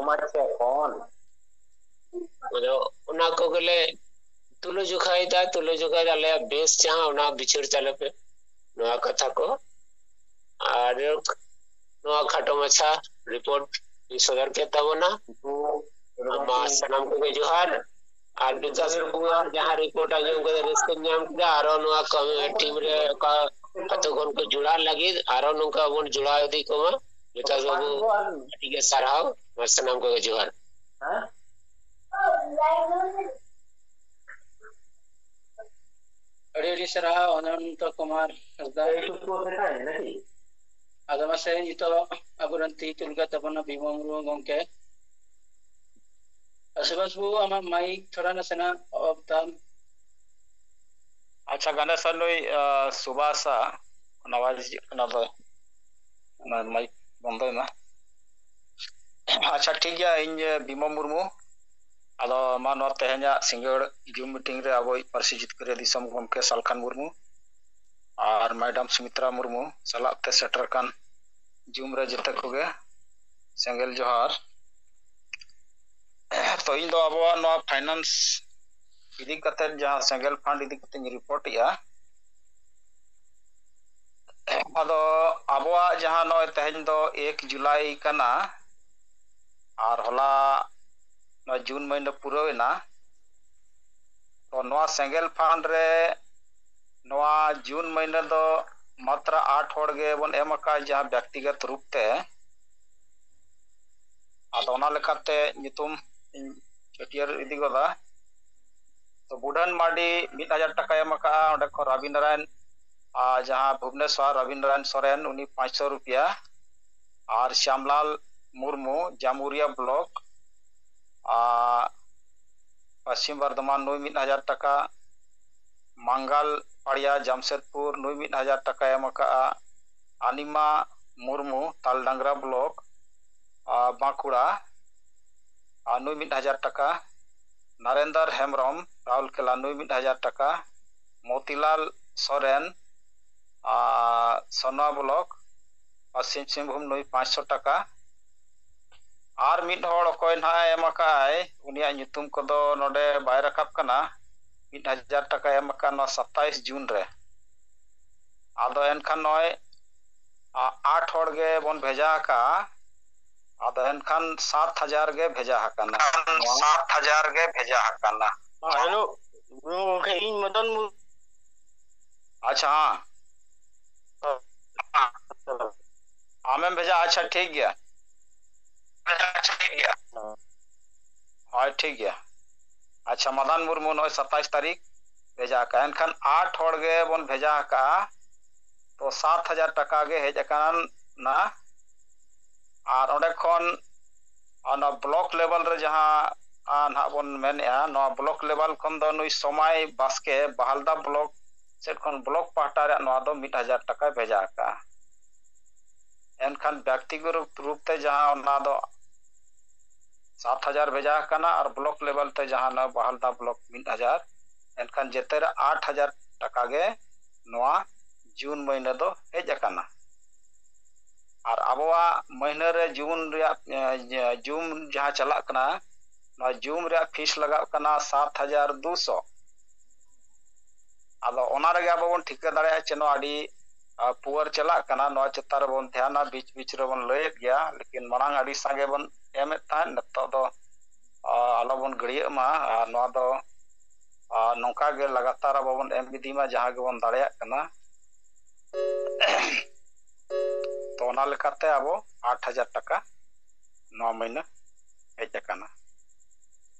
ᱟᱫᱚ ᱚᱱᱟ ᱠᱚᱜᱮᱞᱮ ᱛᱩᱞᱟᱹ ᱡᱚᱠᱷᱟᱭᱮᱫᱟ, ᱛᱩᱞᱟᱹ ᱡᱚᱠᱷᱟᱭᱮᱫᱟ, ᱟᱞᱮᱭᱟᱜ ᱵᱮᱥ ᱡᱟᱦᱟᱸ, ᱚᱱᱟ ᱵᱤᱪᱟᱹᱨ ᱛᱟᱞᱮ ᱯᱮ᱾ ᱱᱚᱣᱟ ᱠᱟᱛᱷᱟ ᱠᱚ ᱟᱨ ᱱᱚᱣᱟ ᱠᱷᱟᱴᱚ ᱢᱟᱪᱷᱟ ᱨᱤᱯᱳᱨᱴ ᱤᱧ ᱥᱚᱫᱚᱨ ᱠᱮᱫ ᱛᱟᱵᱚᱱᱟ᱾ ᱢᱟ ᱥᱟᱱᱟᱢ ᱠᱚᱜᱮ ᱡᱚᱦᱟᱨ᱾ ᱟᱨ ᱵᱤᱠᱟᱥ ᱵᱟᱹᱵᱩᱣᱟᱜ ᱡᱟᱦᱟᱸ ᱨᱤᱯᱳᱨᱴ ᱟᱸᱡᱚᱢ ᱠᱟᱛᱮ ᱨᱟᱹᱥᱠᱟᱹᱧ ᱧᱟᱢ ᱠᱮᱫᱟ, ᱟᱨᱚ ᱱᱚᱣᱟ ᱠᱟᱹᱢᱤ ᱴᱤᱢ ᱨᱮ ᱚᱠᱟ ᱟᱛᱳ ᱠᱷᱚᱱ ᱠᱚ ᱡᱚᱲᱟᱣ ᱞᱟᱹᱜᱤᱫ ᱟᱨᱚ ᱱᱚᱝᱠᱟ ᱵᱚᱱ ᱡᱚᱲᱟᱣ ᱤᱫᱤ ᱠᱚᱢᱟ᱾ ᱵᱤᱠᱟᱥ ᱵᱟᱹᱵᱩ, ᱟᱹᱰᱤ ᱜᱮ ᱥᱟᱨᱦᱟᱣ᱾ ᱢᱟ ᱥᱟᱱᱟᱢ ᱠᱚᱜᱮ ᱡᱚᱦᱟᱨ᱾ ᱟᱹᱰᱤ ᱟᱹᱰᱤ ᱥᱟᱨᱦᱟᱣ ᱚᱱᱚᱱᱛᱚ ᱠᱩᱢᱟᱨ ᱦᱟᱸᱥᱫᱟ᱾ ᱟᱫᱚ ᱢᱟᱥᱮ ᱱᱤᱛᱚᱜ ᱟᱵᱚᱨᱮᱱ ᱛᱤ ᱛᱩᱞ ᱠᱟᱜ ᱛᱟᱵᱚᱱᱟ ᱵᱤᱢᱚᱞ ᱢᱩᱨᱢᱩ ᱜᱚᱢᱠᱮ᱾ ᱥᱩᱵᱷᱟᱥ ᱵᱟᱹᱵᱩ, ᱟᱢᱟᱜ ᱢᱟᱭᱤᱠ ᱛᱷᱚᱲᱟ ᱱᱟᱥᱮᱱᱟᱜ ᱚᱯᱷ ᱛᱟᱢ᱾ ᱟᱪᱪᱷᱟ, ᱜᱟᱱᱮᱥᱟ ᱱᱩᱭ, ᱟ, ᱥᱩᱵᱷᱟᱥᱟ, ᱚᱱᱟ ᱟᱣᱟᱡᱽ ᱦᱤᱡᱩᱜ ᱠᱟᱱᱟ, ᱟᱫᱚ ᱚᱱᱟ ᱢᱟᱭᱤᱠ ᱵᱚᱱᱫᱚᱭ ᱢᱟ᱾ ᱟᱪᱪᱷᱟ, ᱴᱷᱤᱠ ᱜᱮᱭᱟ, ᱤᱧ, ᱮ, ᱵᱤᱢᱚᱞ ᱢᱩᱨᱢᱩ᱾ ᱟᱫᱚ ᱢᱟ ᱱᱚᱣᱟ ᱛᱮᱦᱮᱧᱟᱜ ᱥᱤᱸᱜᱟᱹᱲ ᱡᱩᱢ ᱢᱤᱴᱤᱝ ᱨᱮ ᱟᱵᱚᱭᱤᱡ ᱯᱟᱹᱨᱥᱤ ᱡᱤᱛᱠᱟᱹᱨᱤᱭᱟᱹ ᱫᱤᱥᱚᱢ ᱜᱚᱢᱠᱮ ᱥᱟᱞᱠᱷᱟᱱ ᱢᱩᱨᱢᱩ ᱟᱨ ᱢᱮᱰᱟᱢ ᱥᱩᱢᱤᱛᱨᱟ ᱢᱩᱨᱢᱩ ᱥᱟᱞᱟᱜ ᱛᱮ ᱥᱮᱴᱮᱨ ᱟᱠᱟᱱ ᱡᱩᱢ ᱨᱮ ᱡᱚᱛᱚ ᱠᱚᱜᱮ ᱥᱮᱸᱜᱮᱞ ᱡᱚᱦᱟᱨ᱾ ᱛᱚ, ᱤᱧ ᱫᱚ ᱟᱵᱚᱣᱟᱜ ᱱᱚᱣᱟ ᱯᱷᱟᱭᱱᱟᱱᱥ ᱤᱫᱤ ᱠᱟᱛᱮᱫ, ᱡᱟᱦᱟᱸ ᱥᱮᱸᱜᱮᱞ ᱯᱷᱟᱱᱰ ᱤᱫᱤ ᱠᱟᱛᱮᱧ ᱨᱤᱯᱳᱨᱴ ᱮᱜᱼᱟ, ᱟᱫᱚ ᱟᱵᱚᱣᱟᱜ ᱡᱟᱦᱟᱸ ᱱᱚᱜᱼᱚᱭ ᱛᱮᱦᱮᱧ ᱫᱚ ᱮᱠ ᱡᱩᱞᱟᱭ ᱠᱟᱱᱟ, ᱟᱨ ᱦᱚᱞᱟ ᱱᱚᱣᱟ ᱡᱩᱱ ᱢᱟᱹᱦᱱᱟᱹ ᱯᱩᱨᱟᱹᱣ ᱮᱱᱟ᱾ ᱛᱚ ᱱᱚᱣᱟ ᱥᱮᱸᱜᱮᱞ ᱯᱷᱟᱱᱰ ᱨᱮ ᱱᱚᱣᱟ ᱡᱩᱱ ᱢᱟᱹᱦᱱᱟᱹ ᱫᱚ ᱢᱟᱛᱨᱟ ᱟᱴ ᱦᱚᱲ ᱜᱮᱵᱚᱱ ᱮᱢ ᱟᱠᱟᱫ, ᱡᱟᱦᱟᱸ ᱵᱮᱠᱛᱤᱜᱚᱛ ᱨᱩᱯ ᱛᱮ᱾ ᱟᱫᱚ ᱚᱱᱟ ᱞᱮᱠᱟᱛᱮ ᱧᱩᱛᱩᱢ ᱤᱧ ᱪᱷᱟᱹᱴᱭᱟᱹᱨ ᱤᱫᱤ ᱜᱚᱫᱟ᱾ ᱛᱚ ᱵᱩᱰᱷᱟᱹᱱ ᱢᱟᱨᱰᱤ ᱢᱤᱫ ᱦᱟᱡᱟᱨ ᱴᱟᱠᱟᱭ ᱮᱢ ᱟᱠᱟᱫᱼᱟ, ᱚᱸᱰᱮ ᱠᱷᱚᱱ ᱨᱚᱵᱤᱱᱫᱨᱟᱭᱚᱱ, ᱟᱨ ᱡᱟᱦᱟᱸ ᱵᱷᱩᱵᱽᱱᱮᱥᱣᱟᱨ ᱨᱚᱵᱤᱱᱫᱨᱟᱭᱚᱱ ᱥᱚᱨᱮᱱ, ᱩᱱᱤ ᱯᱟᱸᱪᱥᱚ ᱨᱩᱯᱤᱭᱟ, ᱟᱨ ᱥᱭᱟᱢᱞᱟᱞ ᱢᱩᱨᱢᱩ ᱡᱟᱢᱩᱨᱤᱭᱟ ᱵᱞᱚᱠ, ᱟᱨ ᱯᱚᱥᱪᱤᱢ ᱵᱚᱨᱫᱷᱚᱢᱟᱱ, ᱱᱩᱭ ᱢᱤᱫ ᱦᱟᱡᱟᱨ ᱴᱟᱠᱟ, ᱢᱟᱝᱜᱟᱞ ᱯᱟᱲᱤᱭᱟ ᱡᱟᱢᱥᱮᱫᱽᱯᱩᱨ, ᱱᱩᱭ ᱢᱤᱫ ᱦᱟᱡᱟᱨ ᱴᱟᱠᱟᱭ ᱮᱢ ᱟᱠᱟᱫᱼᱟ, ᱟᱱᱤᱢᱟ ᱢᱩᱨᱢᱩ ᱛᱟᱞᱰᱟᱝᱜᱽᱨᱟ ᱵᱞᱚᱠ, ᱟᱨ ᱵᱟᱸᱠᱩᱲᱟ, ᱟᱨ ᱱᱩᱭ ᱢᱤᱫ ᱦᱟᱡᱟᱨ ᱴᱟᱠᱟ, ᱱᱟᱨᱮᱱᱫᱟᱨ ᱦᱮᱢᱵᱨᱚᱢ ᱨᱟᱣᱩᱞᱠᱮᱞᱟ, ᱱᱩᱭ ᱢᱤᱫ ᱦᱟᱡᱟᱨ ᱴᱟᱠᱟ, ᱢᱚᱛᱤᱞᱟᱞ ᱥᱚᱨᱮᱱ, ᱟᱨ ᱥᱚᱱᱟ ᱵᱞᱚᱠ, ᱯᱚᱥᱪᱤᱢ ᱥᱤᱝᱵᱷᱩᱢ, ᱱᱩᱭ ᱯᱟᱸᱪᱥᱚ ᱴᱟᱠᱟ᱾ ᱟᱨ ᱢᱤᱫ ᱦᱚᱲ ᱚᱠᱚᱭ ᱱᱟᱦᱟᱜ ᱮ ᱮᱢ ᱟᱠᱟᱫ ᱟᱭ, ᱩᱱᱤᱭᱟᱜ ᱧᱩᱛᱩᱢ ᱠᱚᱫᱚ ᱱᱚᱰᱮ ᱵᱟᱭ ᱨᱟᱠᱟᱵ ᱠᱟᱱᱟ, ᱢᱤᱫ ᱦᱟᱡᱟᱨ ᱴᱟᱠᱟᱭ ᱮᱢ ᱟᱠᱟᱫ ᱱᱚᱣᱟ ᱥᱟᱛᱟᱭᱤᱥ ᱡᱩᱱ ᱨᱮ᱾ ᱟᱫᱚ ᱮᱱᱠᱷᱟᱱ ᱱᱚᱜᱼᱚᱭ, ᱟ, ᱟᱴ ᱦᱚᱲ ᱜᱮ ᱵᱚᱱ ᱵᱷᱮᱡᱟ ᱟᱠᱟᱫᱼᱟ᱾ ᱟᱫᱚ ᱮᱱᱠᱷᱟᱱ ᱥᱟᱛ ᱦᱟᱡᱟᱨ ᱜᱮ ᱵᱷᱮᱡᱟ ᱟᱠᱟᱱᱟ᱾ ᱱᱚᱣᱟ ᱥᱟᱛ ᱦᱟᱡᱟᱨ ᱜᱮ ᱵᱷᱮᱡᱟ ᱟᱠᱟᱱᱟ᱾ ᱦᱮᱸ, ᱦᱮᱞᱳ, ᱜᱚᱢᱠᱮ, ᱤᱧ ᱢᱚᱫᱚᱱ ᱢᱩᱨᱢᱩ᱾ ᱟᱪᱪᱷᱟ, ᱦᱮᱸ᱾ ᱟᱢᱮᱢ ᱵᱷᱮᱡᱟ, ᱟᱪᱪᱷᱟ, ᱴᱷᱤᱠ ᱜᱮᱭᱟ᱾ ᱦᱳᱭ, ᱴᱷᱤᱠ ᱜᱮᱭᱟ᱾ ᱟᱪᱪᱷᱟ, ᱢᱟᱫᱟᱱ ᱢᱩᱨᱢᱩ ᱱᱚᱜᱼᱚᱭ ᱥᱟᱛᱟᱭᱤᱥ ᱛᱟᱹᱨᱤᱠᱷ ᱵᱷᱮᱡᱟ ᱟᱠᱟᱫᱼᱟ᱾ ᱮᱱᱠᱷᱟᱱ ᱟᱴ ᱦᱚᱲ ᱜᱮ ᱵᱚᱱ ᱵᱷᱮᱡᱟ ᱟᱠᱟᱫᱼᱟ, ᱛᱚ ᱥᱟᱛ ᱦᱟᱡᱟᱨ ᱴᱟᱠᱟ ᱜᱮ ᱦᱮᱡ ᱟᱠᱟᱱᱟ᱾ ᱟᱨ ᱚᱸᱰᱮ ᱠᱷᱚᱱ, ᱟᱨ ᱱᱚᱣᱟ ᱵᱞᱚᱠ ᱞᱮᱵᱮᱞ ᱨᱮ ᱡᱟᱦᱟᱸ, ᱟᱨ ᱱᱟᱦᱟᱜ ᱵᱚᱱ ᱢᱮᱱᱮᱫᱼᱟ, ᱱᱚᱣᱟ ᱵᱞᱚᱠ ᱞᱮᱵᱮᱞ ᱠᱷᱚᱱ ᱫᱚ ᱱᱩᱭ ᱥᱚᱢᱟᱭ ᱵᱟᱥᱠᱮ, ᱵᱟᱦᱟᱞᱫᱟ ᱵᱞᱚᱠ ᱥᱮᱫ ᱠᱷᱚᱱ ᱵᱞᱚᱠ ᱯᱟᱦᱴᱟ ᱨᱮᱭᱟᱜ ᱱᱚᱣᱟ ᱫᱚ ᱢᱤᱫ ᱦᱟᱡᱟᱨ ᱴᱟᱠᱟᱭ ᱵᱷᱮᱡᱟ ᱟᱠᱟᱫᱼᱟ᱾ ᱮᱱᱠᱷᱟᱱ ᱵᱮᱠᱛᱤᱜᱚᱛ ᱨᱩᱯ ᱛᱮ ᱡᱟᱦᱟᱸ, ᱚᱱᱟ ᱫᱚ ᱥᱟᱛ ᱦᱟᱡᱟᱨ ᱵᱷᱮᱡᱟ ᱟᱠᱟᱱᱟ, ᱟᱨ ᱵᱞᱚᱠ ᱞᱮᱵᱮᱞ ᱛᱮ ᱡᱟᱦᱟᱸ ᱱᱚᱣᱟ ᱵᱟᱦᱟᱞᱫᱟ ᱵᱞᱚᱠ ᱢᱤᱫ ᱦᱟᱡᱟᱨ, ᱮᱱᱠᱷᱟᱱ ᱡᱮᱛᱮ ᱨᱮ ᱟᱴ ᱦᱟᱡᱟᱨ ᱴᱟᱠᱟ ᱜᱮ ᱱᱚᱣᱟ ᱡᱩᱱ ᱢᱟᱹᱦᱱᱟᱹ ᱫᱚ ᱦᱮᱡ ᱟᱠᱟᱱᱟ᱾ ᱟᱨ ᱟᱵᱚᱣᱟᱜ ᱢᱟᱹᱦᱱᱟᱹ ᱨᱮ ᱡᱩᱱ ᱨᱮᱭᱟᱜ, ᱮ, ᱡᱩᱱ ᱡᱟᱦᱟᱸ ᱪᱟᱞᱟᱜ ᱠᱟᱱᱟ, ᱱᱚᱣᱟ ᱡᱩᱱ ᱨᱮᱭᱟᱜ ᱯᱷᱤᱥ ᱞᱟᱜᱟᱜ ᱠᱟᱱᱟ ᱥᱟᱛ ᱦᱟᱡᱟᱨ ᱫᱩᱥᱚ᱾ ᱟᱫᱚ ᱚᱱᱟ ᱨᱮᱜᱮ ᱟᱵᱚ ᱵᱚᱱ ᱴᱷᱤᱠᱟᱹ ᱫᱟᱲᱮᱭᱟᱜᱼᱟ ᱪᱮ ᱱᱚᱣᱟ ᱟᱹᱰᱤ ᱟᱨ ᱯᱩᱣᱟᱹᱨ ᱪᱟᱞᱟᱜ ᱠᱟᱱᱟ, ᱱᱚᱣᱟ ᱪᱮᱛᱟᱱ ᱨᱮᱵᱚᱱ ᱫᱷᱮᱭᱟᱱᱟ᱾ ᱵᱤᱪ ᱵᱤᱪ ᱨᱮᱵᱚᱱ ᱞᱟᱹᱭᱮᱫ ᱜᱮᱭᱟ, ᱞᱮᱠᱤᱱ ᱢᱟᱲᱟᱝ ᱟᱹᱰᱤ ᱥᱟᱸᱜᱮ ᱵᱚᱱ ᱮᱢᱮᱫ ᱛᱟᱦᱮᱸᱫ, ᱱᱤᱛᱚᱜ ᱫᱚ ᱟᱞᱚᱵᱚᱱ ᱜᱟᱹᱲᱭᱟᱹᱜ ᱢᱟ᱾ ᱟᱨ ᱱᱚᱣᱟ ᱫᱚ ᱱᱚᱝᱠᱟ ᱜᱮ ᱞᱟᱜᱟᱛᱟᱨ ᱟᱵᱚ ᱵᱚᱱ ᱮᱢ ᱤᱫᱤ ᱢᱟ, ᱡᱟᱦᱟᱸ ᱜᱮᱵᱚᱱ ᱫᱟᱲᱮᱭᱟᱜ ᱠᱟᱱᱟ᱾ ᱛᱚ, ᱚᱱᱟ ᱞᱮᱠᱟᱛᱮ ᱟᱵᱚ ᱟᱴ ᱦᱟᱡᱟᱨ ᱴᱟᱠᱟ ᱱᱚᱣᱟ ᱢᱟᱹᱦᱱᱟᱹ ᱦᱮᱡ ᱟᱠᱟᱱᱟ᱾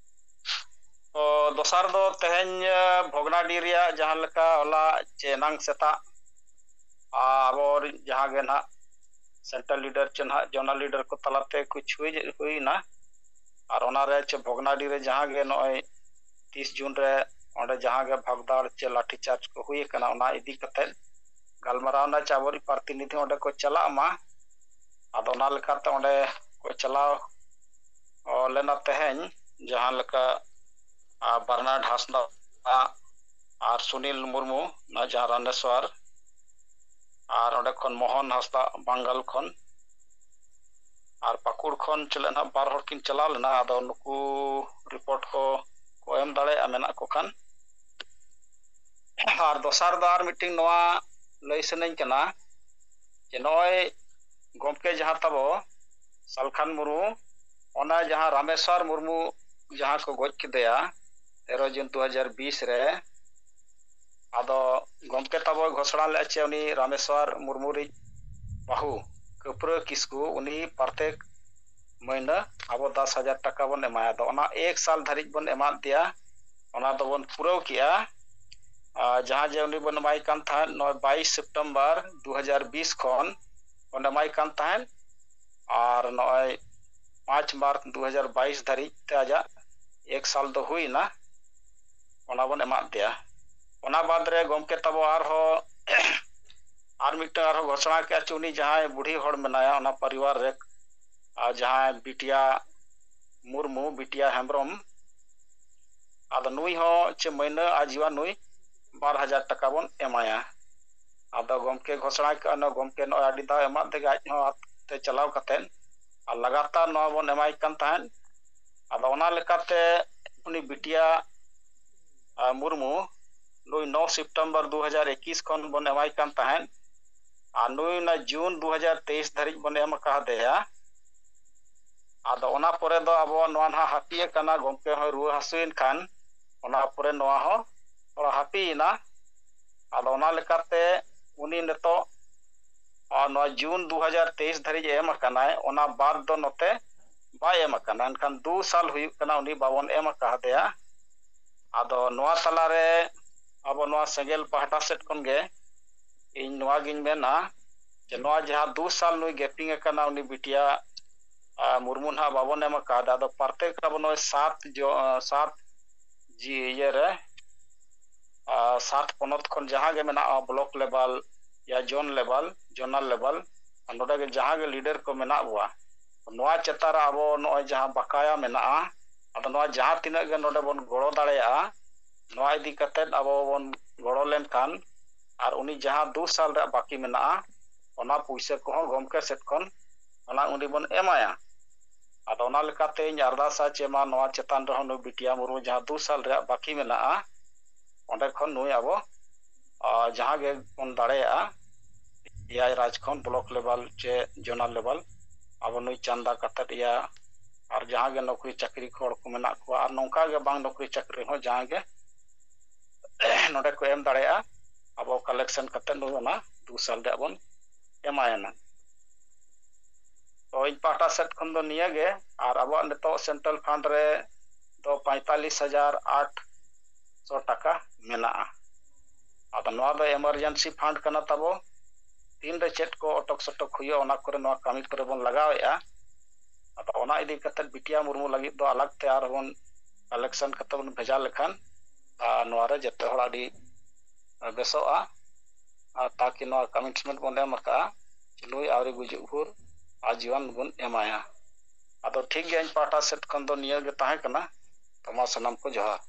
ᱛᱚ, ᱫᱚᱥᱟᱨ ᱫᱚ ᱛᱮᱦᱮᱧ ᱵᱷᱚᱜᱽᱱᱟᱰᱤ ᱨᱮᱭᱟᱜ ᱡᱟᱦᱟᱸ ᱞᱮᱠᱟ ᱦᱚᱞᱟ ᱪᱮ ᱮᱱᱟᱝ ᱥᱮᱛᱟᱜ ᱟᱵᱚ ᱡᱟᱦᱟᱸ ᱜᱮ ᱱᱟᱦᱟᱜ ᱥᱮᱱᱴᱨᱟᱞ ᱞᱤᱰᱟᱨ ᱪᱮ ᱱᱟᱦᱟᱜ ᱡᱚᱱᱟᱞ ᱞᱤᱰᱟᱨ ᱠᱚ ᱛᱟᱞᱟᱛᱮ ᱠᱩᱪ ᱦᱩᱭ ᱦᱩᱭᱱᱟ᱾ ᱟᱨ ᱚᱱᱟᱨᱮ ᱪᱮ ᱵᱷᱚᱜᱽᱱᱟᱰᱤ ᱨᱮ ᱡᱟᱦᱟᱸ ᱜᱮ ᱱᱚᱜᱼᱚᱭ ᱛᱤᱥ ᱡᱩᱱ ᱨᱮ ᱚᱸᱰᱮ ᱡᱟᱦᱟᱸ ᱜᱮ ᱵᱷᱟᱜᱽᱫᱟᱲ ᱪᱮ ᱞᱟᱴᱷᱤ ᱪᱟᱨᱡᱽ ᱠᱚ ᱦᱩᱭ ᱟᱠᱟᱱᱟ, ᱚᱱᱟ ᱤᱫᱤ ᱠᱟᱛᱮ ᱜᱟᱞᱢᱟᱨᱟᱣ ᱮᱱᱟ ᱪᱮ ᱟᱵᱚᱨᱤᱡ ᱯᱨᱚᱛᱤᱱᱤᱫᱷᱤ ᱚᱸᱰᱮ ᱠᱚ ᱪᱟᱞᱟᱜ ᱢᱟ᱾ ᱟᱫᱚ ᱚᱱᱟ ᱞᱮᱠᱟᱛᱮ ᱚᱸᱰᱮ ᱠᱚ ᱪᱟᱞᱟᱣ ᱞᱮᱱᱟ ᱛᱮᱦᱮᱧ, ᱡᱟᱦᱟᱸ ᱞᱮᱠᱟ ᱵᱟᱨᱱᱟᱰ ᱦᱟᱸᱥᱫᱟ ᱟᱨ ᱥᱩᱱᱤᱞ ᱢᱩᱨᱢᱩ, ᱱᱚᱣᱟ ᱡᱟᱦᱟᱸ ᱨᱟᱱᱮᱥᱣᱟᱨ, ᱟᱨ ᱚᱸᱰᱮ ᱠᱷᱚᱱ ᱢᱳᱦᱚᱱ ᱦᱟᱸᱥᱫᱟ ᱵᱟᱝᱜᱟᱞ ᱠᱷᱚᱱ, ᱟᱨ ᱯᱟᱹᱠᱩᱲ ᱠᱷᱚᱱ ᱪᱮᱞᱮᱫ ᱱᱟᱦᱟᱜ ᱵᱟᱨ ᱦᱚᱲ ᱠᱤᱱ ᱪᱟᱞᱟᱣ ᱞᱮᱱᱟ᱾ ᱟᱫᱚ ᱱᱩᱠᱩ ᱨᱤᱯᱳᱨᱴ ᱠᱚ ᱠᱚ ᱮᱢ ᱫᱟᱲᱮᱭᱟᱜᱼᱟ ᱢᱮᱱᱟᱜ ᱠᱚ ᱠᱷᱟᱱ᱾ ᱟᱨ ᱫᱚᱥᱟᱨ ᱫᱚ ᱟᱨ ᱢᱤᱫᱴᱤᱱ ᱱᱚᱣᱟ ᱞᱟᱹᱭ ᱥᱟᱱᱟᱧ ᱠᱟᱱᱟ ᱡᱮ ᱱᱚᱜᱼᱚᱭ ᱜᱚᱢᱠᱮ ᱡᱟᱦᱟᱸ ᱛᱟᱵᱚ ᱥᱟᱞᱠᱷᱟᱱ ᱢᱩᱨᱢᱩ, ᱚᱱᱟ ᱡᱟᱦᱟᱸ ᱨᱟᱢᱮᱥᱣᱟᱨ ᱢᱩᱨᱢᱩ ᱡᱟᱦᱟᱸ ᱠᱚ ᱜᱚᱡ ᱠᱮᱫᱮᱭᱟ ᱛᱮᱨᱚ ᱡᱩᱱ ᱫᱩ ᱦᱟᱡᱟᱨ ᱵᱤᱥ ᱨᱮ, ᱟᱫᱚ ᱜᱚᱢᱠᱮ ᱛᱟᱵᱚᱭ ᱜᱷᱳᱥᱚᱱᱟ ᱞᱮᱫᱼᱟ ᱪᱮ ᱩᱱᱤ ᱨᱟᱢᱮᱥᱣᱟᱨ ᱢᱩᱨᱢᱩ ᱨᱤᱡ ᱵᱟᱹᱦᱩ ᱠᱟᱹᱯᱨᱟᱹ ᱠᱤᱥᱠᱩ ᱩᱱᱤ ᱯᱨᱚᱛᱮᱠ ᱢᱟᱹᱦᱱᱟᱹ ᱟᱵᱚ ᱫᱚᱥ ᱦᱟᱡᱟᱨ ᱴᱟᱠᱟ ᱵᱚᱱ ᱮᱢᱟᱭᱟ᱾ ᱟᱫᱚ ᱚᱱᱟ ᱮᱠ ᱥᱟᱞ ᱫᱷᱟᱹᱨᱤᱡ ᱵᱚᱱ ᱮᱢᱟᱫ ᱫᱮᱭᱟ, ᱚᱱᱟ ᱫᱚᱵᱚᱱ ᱯᱩᱨᱟᱹᱣ ᱠᱮᱜᱼᱟ᱾ ᱟᱨ ᱡᱟᱦᱟᱸ ᱡᱮ ᱩᱱᱤ ᱵᱚᱱ ᱮᱢᱟᱭ ᱠᱟᱱ ᱛᱟᱦᱮᱸᱫ ᱱᱚᱜᱼᱚᱭ ᱵᱟᱭᱤᱥ ᱥᱮᱯᱴᱮᱢᱵᱚᱨ ᱫᱩ ᱦᱟᱡᱟᱨ ᱵᱤᱥ ᱠᱷᱚᱱ ᱵᱚᱱ ᱮᱢᱟᱭ ᱠᱟᱱ ᱛᱟᱦᱮᱸᱫ, ᱟᱨ ᱱᱚᱜᱼᱚᱭ ᱯᱟᱸᱪ ᱢᱟᱨᱪ ᱫᱩ ᱦᱟᱡᱟᱨ ᱵᱟᱭᱤᱥ ᱫᱷᱟᱹᱨᱤᱡ ᱛᱮ ᱟᱡᱟᱜ ᱮᱠ ᱥᱟᱞ ᱫᱚ ᱦᱩᱭᱱᱟ, ᱚᱱᱟ ᱵᱚᱱ ᱮᱢᱟᱫ ᱫᱮᱭᱟ᱾ ᱚᱱᱟ ᱵᱟᱫᱽ ᱨᱮ ᱜᱚᱢᱠᱮ ᱛᱟᱵᱚ ᱟᱨᱦᱚᱸ ᱟᱨ ᱢᱤᱫᱴᱟᱝ ᱟᱨᱦᱚᱸ ᱜᱷᱳᱥᱚᱱᱟ ᱠᱮᱜᱼᱟ ᱪᱮ ᱩᱱᱤ ᱡᱟᱦᱟᱸᱭ ᱵᱩᱰᱷᱤ ᱦᱚᱲ ᱢᱮᱱᱟᱭᱟ ᱚᱱᱟ ᱯᱚᱨᱤᱵᱟᱨ ᱨᱮ, ᱟᱨ ᱡᱟᱦᱟᱸᱭ ᱵᱤᱴᱤᱭᱟ ᱢᱩᱨᱢᱩ, ᱵᱤᱴᱤᱭᱟ ᱦᱮᱢᱵᱨᱚᱢ, ᱟᱫᱚ ᱱᱩᱭ ᱦᱚᱸ ᱪᱮ ᱢᱟᱹᱦᱱᱟᱹ ᱟᱡᱤᱣᱟ ᱱᱩᱭ ᱵᱟᱨ ᱦᱟᱡᱟᱨ ᱴᱟᱠᱟ ᱵᱚᱱ ᱮᱢᱟᱭᱟ᱾ ᱟᱫᱚ ᱜᱚᱢᱠᱮ ᱜᱷᱳᱥᱚᱱᱟ ᱠᱮᱜᱼᱟ, ᱱᱩᱭ ᱜᱚᱢᱠᱮ ᱱᱚᱜᱼᱚᱭ ᱟᱹᱰᱤ ᱫᱷᱟᱣ ᱮᱢᱟᱫ ᱛᱮᱜᱮ ᱟᱡ ᱦᱚᱸ ᱟᱡᱛᱮ ᱪᱟᱞᱟᱣ ᱠᱟᱛᱮᱫ ᱟᱨ ᱞᱟᱜᱟᱛᱟᱨ ᱱᱚᱣᱟ ᱵᱚᱱ ᱮᱢᱟᱭ ᱠᱟᱱ ᱛᱟᱦᱮᱸᱫ᱾ ᱟᱫᱚ ᱚᱱᱟ ᱞᱮᱠᱟᱛᱮ ᱩᱱᱤ ᱵᱤᱴᱤᱭᱟ ᱟᱨ ᱢᱩᱨᱢᱩ ᱱᱩᱭ ᱱᱚ ᱥᱮᱯᱴᱮᱢᱵᱚᱨ ᱫᱩ ᱦᱟᱡᱟᱨ ᱮᱠᱩᱥ ᱠᱷᱚᱱ ᱵᱚᱱ ᱮᱢᱟᱭ ᱠᱟᱱ ᱛᱟᱦᱮᱸᱫ᱾ ᱟᱨ ᱱᱩᱭ ᱚᱱᱟ ᱡᱩᱱ ᱫᱩ ᱦᱟᱡᱟᱨ ᱛᱮᱭᱤᱥ ᱫᱷᱟᱹᱨᱤᱡ ᱵᱚᱱ ᱮᱢ ᱟᱠᱟᱫᱮᱭᱟ᱾ ᱟᱫᱚ ᱚᱱᱟ ᱯᱚᱨᱮ ᱫᱚ ᱟᱵᱚᱣᱟᱜ ᱱᱚᱣᱟ ᱱᱟᱦᱟᱜ ᱦᱟᱹᱯᱤ ᱟᱠᱟᱱᱟ, ᱜᱚᱢᱠᱮ ᱦᱚᱸᱭ ᱨᱩᱣᱟᱹ ᱦᱟᱹᱥᱩᱭᱮᱱ ᱠᱷᱟᱱ ᱚᱱᱟ ᱯᱚᱨᱮ ᱱᱚᱣᱟ ᱦᱚᱸ ᱛᱷᱚᱲᱟ ᱦᱟᱹᱯᱤᱭᱮᱱᱟ᱾ ᱟᱫᱚ ᱚᱱᱟ ᱞᱮᱠᱟᱛᱮ ᱩᱱᱤ ᱱᱤᱛᱚᱜ, ᱟᱨ ᱱᱚᱣᱟ ᱡᱩᱱ ᱫᱩ ᱦᱟᱡᱟᱨ ᱛᱮᱭᱤᱥ ᱫᱷᱟᱹᱨᱤᱡ ᱮ ᱮᱢ ᱟᱠᱟᱱᱟᱭ, ᱚᱱᱟ ᱵᱟᱫ ᱫᱚ ᱱᱚᱛᱮ ᱵᱟᱭ ᱮᱢ ᱟᱠᱟᱱᱟ᱾ ᱮᱱᱠᱷᱟᱱ ᱫᱩ ᱥᱟᱞ ᱦᱩᱭᱩᱜ ᱠᱟᱱᱟ ᱩᱱᱤ ᱵᱟᱵᱚᱱ ᱮᱢ ᱟᱠᱟᱫᱮᱭᱟ᱾ ᱟᱫᱚ ᱱᱚᱣᱟ ᱛᱟᱞᱟᱨᱮ ᱟᱵᱚ ᱱᱚᱣᱟ ᱥᱮᱸᱜᱮᱞ ᱯᱟᱦᱴᱟ ᱥᱮᱫ ᱠᱷᱚᱱ ᱜᱮ ᱤᱧ ᱱᱚᱣᱟ ᱜᱤᱧ ᱢᱮᱱᱟ ᱡᱮ ᱱᱚᱣᱟ ᱡᱟᱦᱟᱸ ᱫᱩ ᱥᱟᱞ ᱱᱩᱭ ᱜᱮᱯᱤᱝ ᱟᱠᱟᱱᱟ, ᱩᱱᱤ ᱵᱤᱴᱤᱭᱟ, ᱟ, ᱢᱩᱨᱢᱩ ᱱᱟᱦᱟᱜ ᱵᱟᱵᱚᱱ ᱮᱢ ᱟᱠᱟᱫᱟ᱾ ᱟᱫᱚ ᱯᱨᱚᱛᱮᱠ ᱟᱵᱚ ᱱᱚᱜᱼᱚᱭ ᱥᱟᱛ ᱡᱚ-, ᱟ, ᱥᱟᱛ ᱡᱤ-, ᱤᱭᱟᱹ ᱨᱮ, ᱟ, ᱥᱟᱛ ᱯᱚᱱᱚᱛ ᱠᱷᱚᱱ ᱡᱟᱦᱟᱸ ᱜᱮ ᱢᱮᱱᱟᱜᱼᱟ, ᱵᱞᱚᱠ ᱞᱮᱵᱮᱞ ᱭᱟ ᱡᱳᱱ ᱞᱮᱵᱮᱞ, ᱡᱳᱱᱟᱞ ᱞᱮᱵᱮᱞ, ᱟᱨ ᱱᱚᱰᱮ ᱜᱮ ᱡᱟᱦᱟᱸ ᱜᱮ ᱞᱤᱰᱟᱨ ᱠᱚ ᱢᱮᱱᱟᱜ ᱵᱚᱣᱟ, ᱱᱚᱣᱟ ᱪᱮᱛᱟᱱ ᱨᱮ ᱟᱵᱚ ᱱᱚᱜᱼᱚᱭ ᱡᱟᱦᱟᱸ ᱵᱟᱠᱟᱭᱟ ᱢᱮᱱᱟᱜᱼᱟ, ᱟᱫᱚ ᱱᱚᱣᱟ ᱡᱟᱦᱟᱸ ᱛᱤᱱᱟᱹᱜ ᱜᱮ ᱱᱚᱰᱮ ᱵᱚᱱ ᱜᱚᱲᱚ ᱫᱟᱲᱮᱭᱟᱜᱼᱟ, ᱱᱚᱣᱟ ᱤᱫᱤ ᱠᱟᱛᱮᱫ ᱟᱵᱚ ᱵᱚᱱ ᱜᱚᱲᱚ ᱞᱮᱱᱠᱷᱟᱱ ᱟᱨ ᱩᱱᱤ ᱡᱟᱦᱟᱸ ᱫᱩ ᱥᱟᱞ ᱨᱮᱭᱟᱜ ᱵᱟᱹᱠᱤ ᱢᱮᱱᱟᱜᱼᱟ, ᱚᱱᱟ ᱯᱩᱭᱥᱟᱹ ᱠᱚᱦᱚᱸ ᱜᱚᱢᱠᱮ ᱥᱮᱫ ᱠᱷᱚᱱ ᱚᱱᱟ ᱩᱱᱤ ᱵᱚᱱ ᱮᱢᱟᱭᱟ᱾ ᱟᱫᱚ ᱚᱱᱟ ᱞᱮᱠᱟᱛᱮ ᱤᱧ ᱟᱨᱫᱟᱥᱟ ᱪᱮ ᱢᱟ ᱱᱚᱣᱟ ᱪᱮᱛᱟᱱ ᱨᱮᱦᱚᱸ ᱱᱩᱭ ᱵᱤᱴᱤᱭᱟ ᱢᱩᱨᱢᱩ ᱡᱟᱦᱟᱸ ᱫᱩ ᱥᱟᱞ ᱨᱮᱭᱟᱜ ᱵᱟᱹᱠᱤ ᱢᱮᱱᱟᱜᱼᱟ, ᱚᱸᱰᱮ ᱠᱷᱚᱱ ᱱᱩᱭ ᱟᱵᱚ, ᱟ, ᱡᱟᱦᱟᱸ ᱜᱮ ᱵᱚᱱ ᱫᱟᱲᱮᱭᱟᱜᱼᱟ, ᱮᱭᱟᱭ ᱨᱟᱡᱽ ᱠᱷᱚᱱ ᱵᱞᱚᱠ ᱞᱮᱵᱮᱞ ᱪᱮ ᱡᱳᱱᱟᱞ ᱞᱮᱵᱮᱞ ᱟᱵᱚ ᱱᱩᱭ ᱪᱟᱸᱫᱟ ᱠᱟᱛᱮᱫ ᱤᱭᱟ ᱟᱨ ᱡᱟᱦᱟᱸ ᱜᱮ ᱱᱚᱠᱨᱤ ᱪᱟᱹᱠᱨᱤ ᱦᱚᱲ ᱠᱚ ᱢᱮᱱᱟᱜ ᱠᱚᱣᱟ ᱟᱨ ᱱᱚᱝᱠᱟ ᱜᱮ ᱵᱟᱝ ᱱᱚᱠᱨᱤ ᱪᱟᱹᱠᱨᱤ ᱦᱚᱸ ᱡᱟᱦᱟᱸ ᱜᱮ ᱱᱚᱰᱮ ᱠᱚ ᱮᱢ ᱫᱟᱲᱮᱭᱟᱜᱼᱟ, ᱟᱵᱚ ᱠᱟᱞᱮᱠᱥᱚᱱ ᱠᱟᱛᱮᱫ ᱱᱩᱭ ᱚᱱᱟ ᱫᱩ ᱥᱟᱞ ᱨᱮᱭᱟᱜ ᱵᱚᱱ ᱮᱢᱟᱭᱟ ᱱᱟᱜ᱾ ᱛᱚ ᱤᱧ ᱯᱟᱦᱴᱟ ᱥᱮᱫ ᱠᱷᱚᱱ ᱫᱚ ᱱᱤᱭᱟᱹ ᱜᱮ᱾ ᱟᱨ ᱟᱵᱚᱣᱟᱜ ᱱᱤᱛᱚᱜ ᱥᱮᱱᱴᱨᱟᱞ ᱯᱷᱟᱱᱰ ᱨᱮ ᱫᱚ ᱯᱚᱸᱭᱛᱟᱞᱤᱥ ᱦᱟᱡᱟᱨ ᱟᱴᱥᱚ ᱴᱟᱠᱟ ᱢᱮᱱᱟᱜᱼᱟ᱾ ᱟᱫᱚ ᱱᱚᱣᱟ ᱫᱚ ᱮᱢᱟᱨᱡᱮᱱᱥᱤ ᱯᱷᱟᱱᱰ ᱠᱟᱱᱟ ᱛᱟᱵᱚ, ᱛᱤᱱᱨᱮ ᱪᱮᱫ ᱠᱚ ᱚᱴᱚᱠ ᱥᱚᱴᱚᱠ ᱦᱩᱭᱩᱜᱼᱟ ᱚᱱᱟ ᱠᱚᱨᱮ ᱱᱚᱣᱟ ᱠᱟᱹᱢᱤ ᱠᱚᱨᱮ ᱵᱚᱱ ᱞᱟᱜᱟᱣᱮᱫᱼᱟ᱾ ᱟᱫᱚ ᱚᱱᱟ ᱤᱫᱤ ᱠᱟᱛᱮᱫ ᱵᱤᱴᱤᱭᱟ ᱢᱩᱨᱢᱩ ᱞᱟᱹᱜᱤᱫ ᱫᱚ ᱟᱞᱟᱜᱽ ᱛᱮ ᱟᱨᱦᱚᱸ ᱵᱚᱱ ᱠᱟᱞᱮᱠᱥᱚᱱ ᱠᱟᱛᱮ ᱵᱚᱱ ᱵᱷᱮᱡᱟ ᱞᱮᱠᱷᱟᱱ, ᱟᱨ ᱱᱚᱣᱟ ᱨᱮ ᱡᱚᱛᱚ ᱦᱚᱲ ᱟᱹᱰᱤ ᱵᱮᱥᱚᱜᱼᱟ᱾ ᱟᱨ ᱛᱟᱠᱤ ᱱᱚᱣᱟ ᱠᱚᱢᱤᱴᱢᱮᱱᱴ ᱵᱚᱱ ᱮᱢ ᱟᱠᱟᱫᱼᱟ, ᱱᱩᱭ ᱟᱹᱣᱨᱤ ᱜᱩᱡᱩᱜ ᱵᱷᱳᱨ ᱟᱡᱤᱵᱚᱱ ᱵᱚᱱ ᱮᱢᱟᱭᱟ᱾ ᱟᱫᱚ ᱴᱷᱤᱠ ᱜᱮᱭᱟ, ᱤᱧ ᱯᱟᱦᱴᱟ ᱥᱮᱫ ᱠᱷᱚᱱ ᱫᱚ ᱱᱤᱭᱟᱹ ᱜᱮ ᱛᱟᱦᱮᱸ ᱠᱟᱱᱟ᱾ ᱛᱚ ᱢᱟ ᱥᱟᱱᱟᱢ ᱠᱚ ᱡᱚᱦᱟᱨ᱾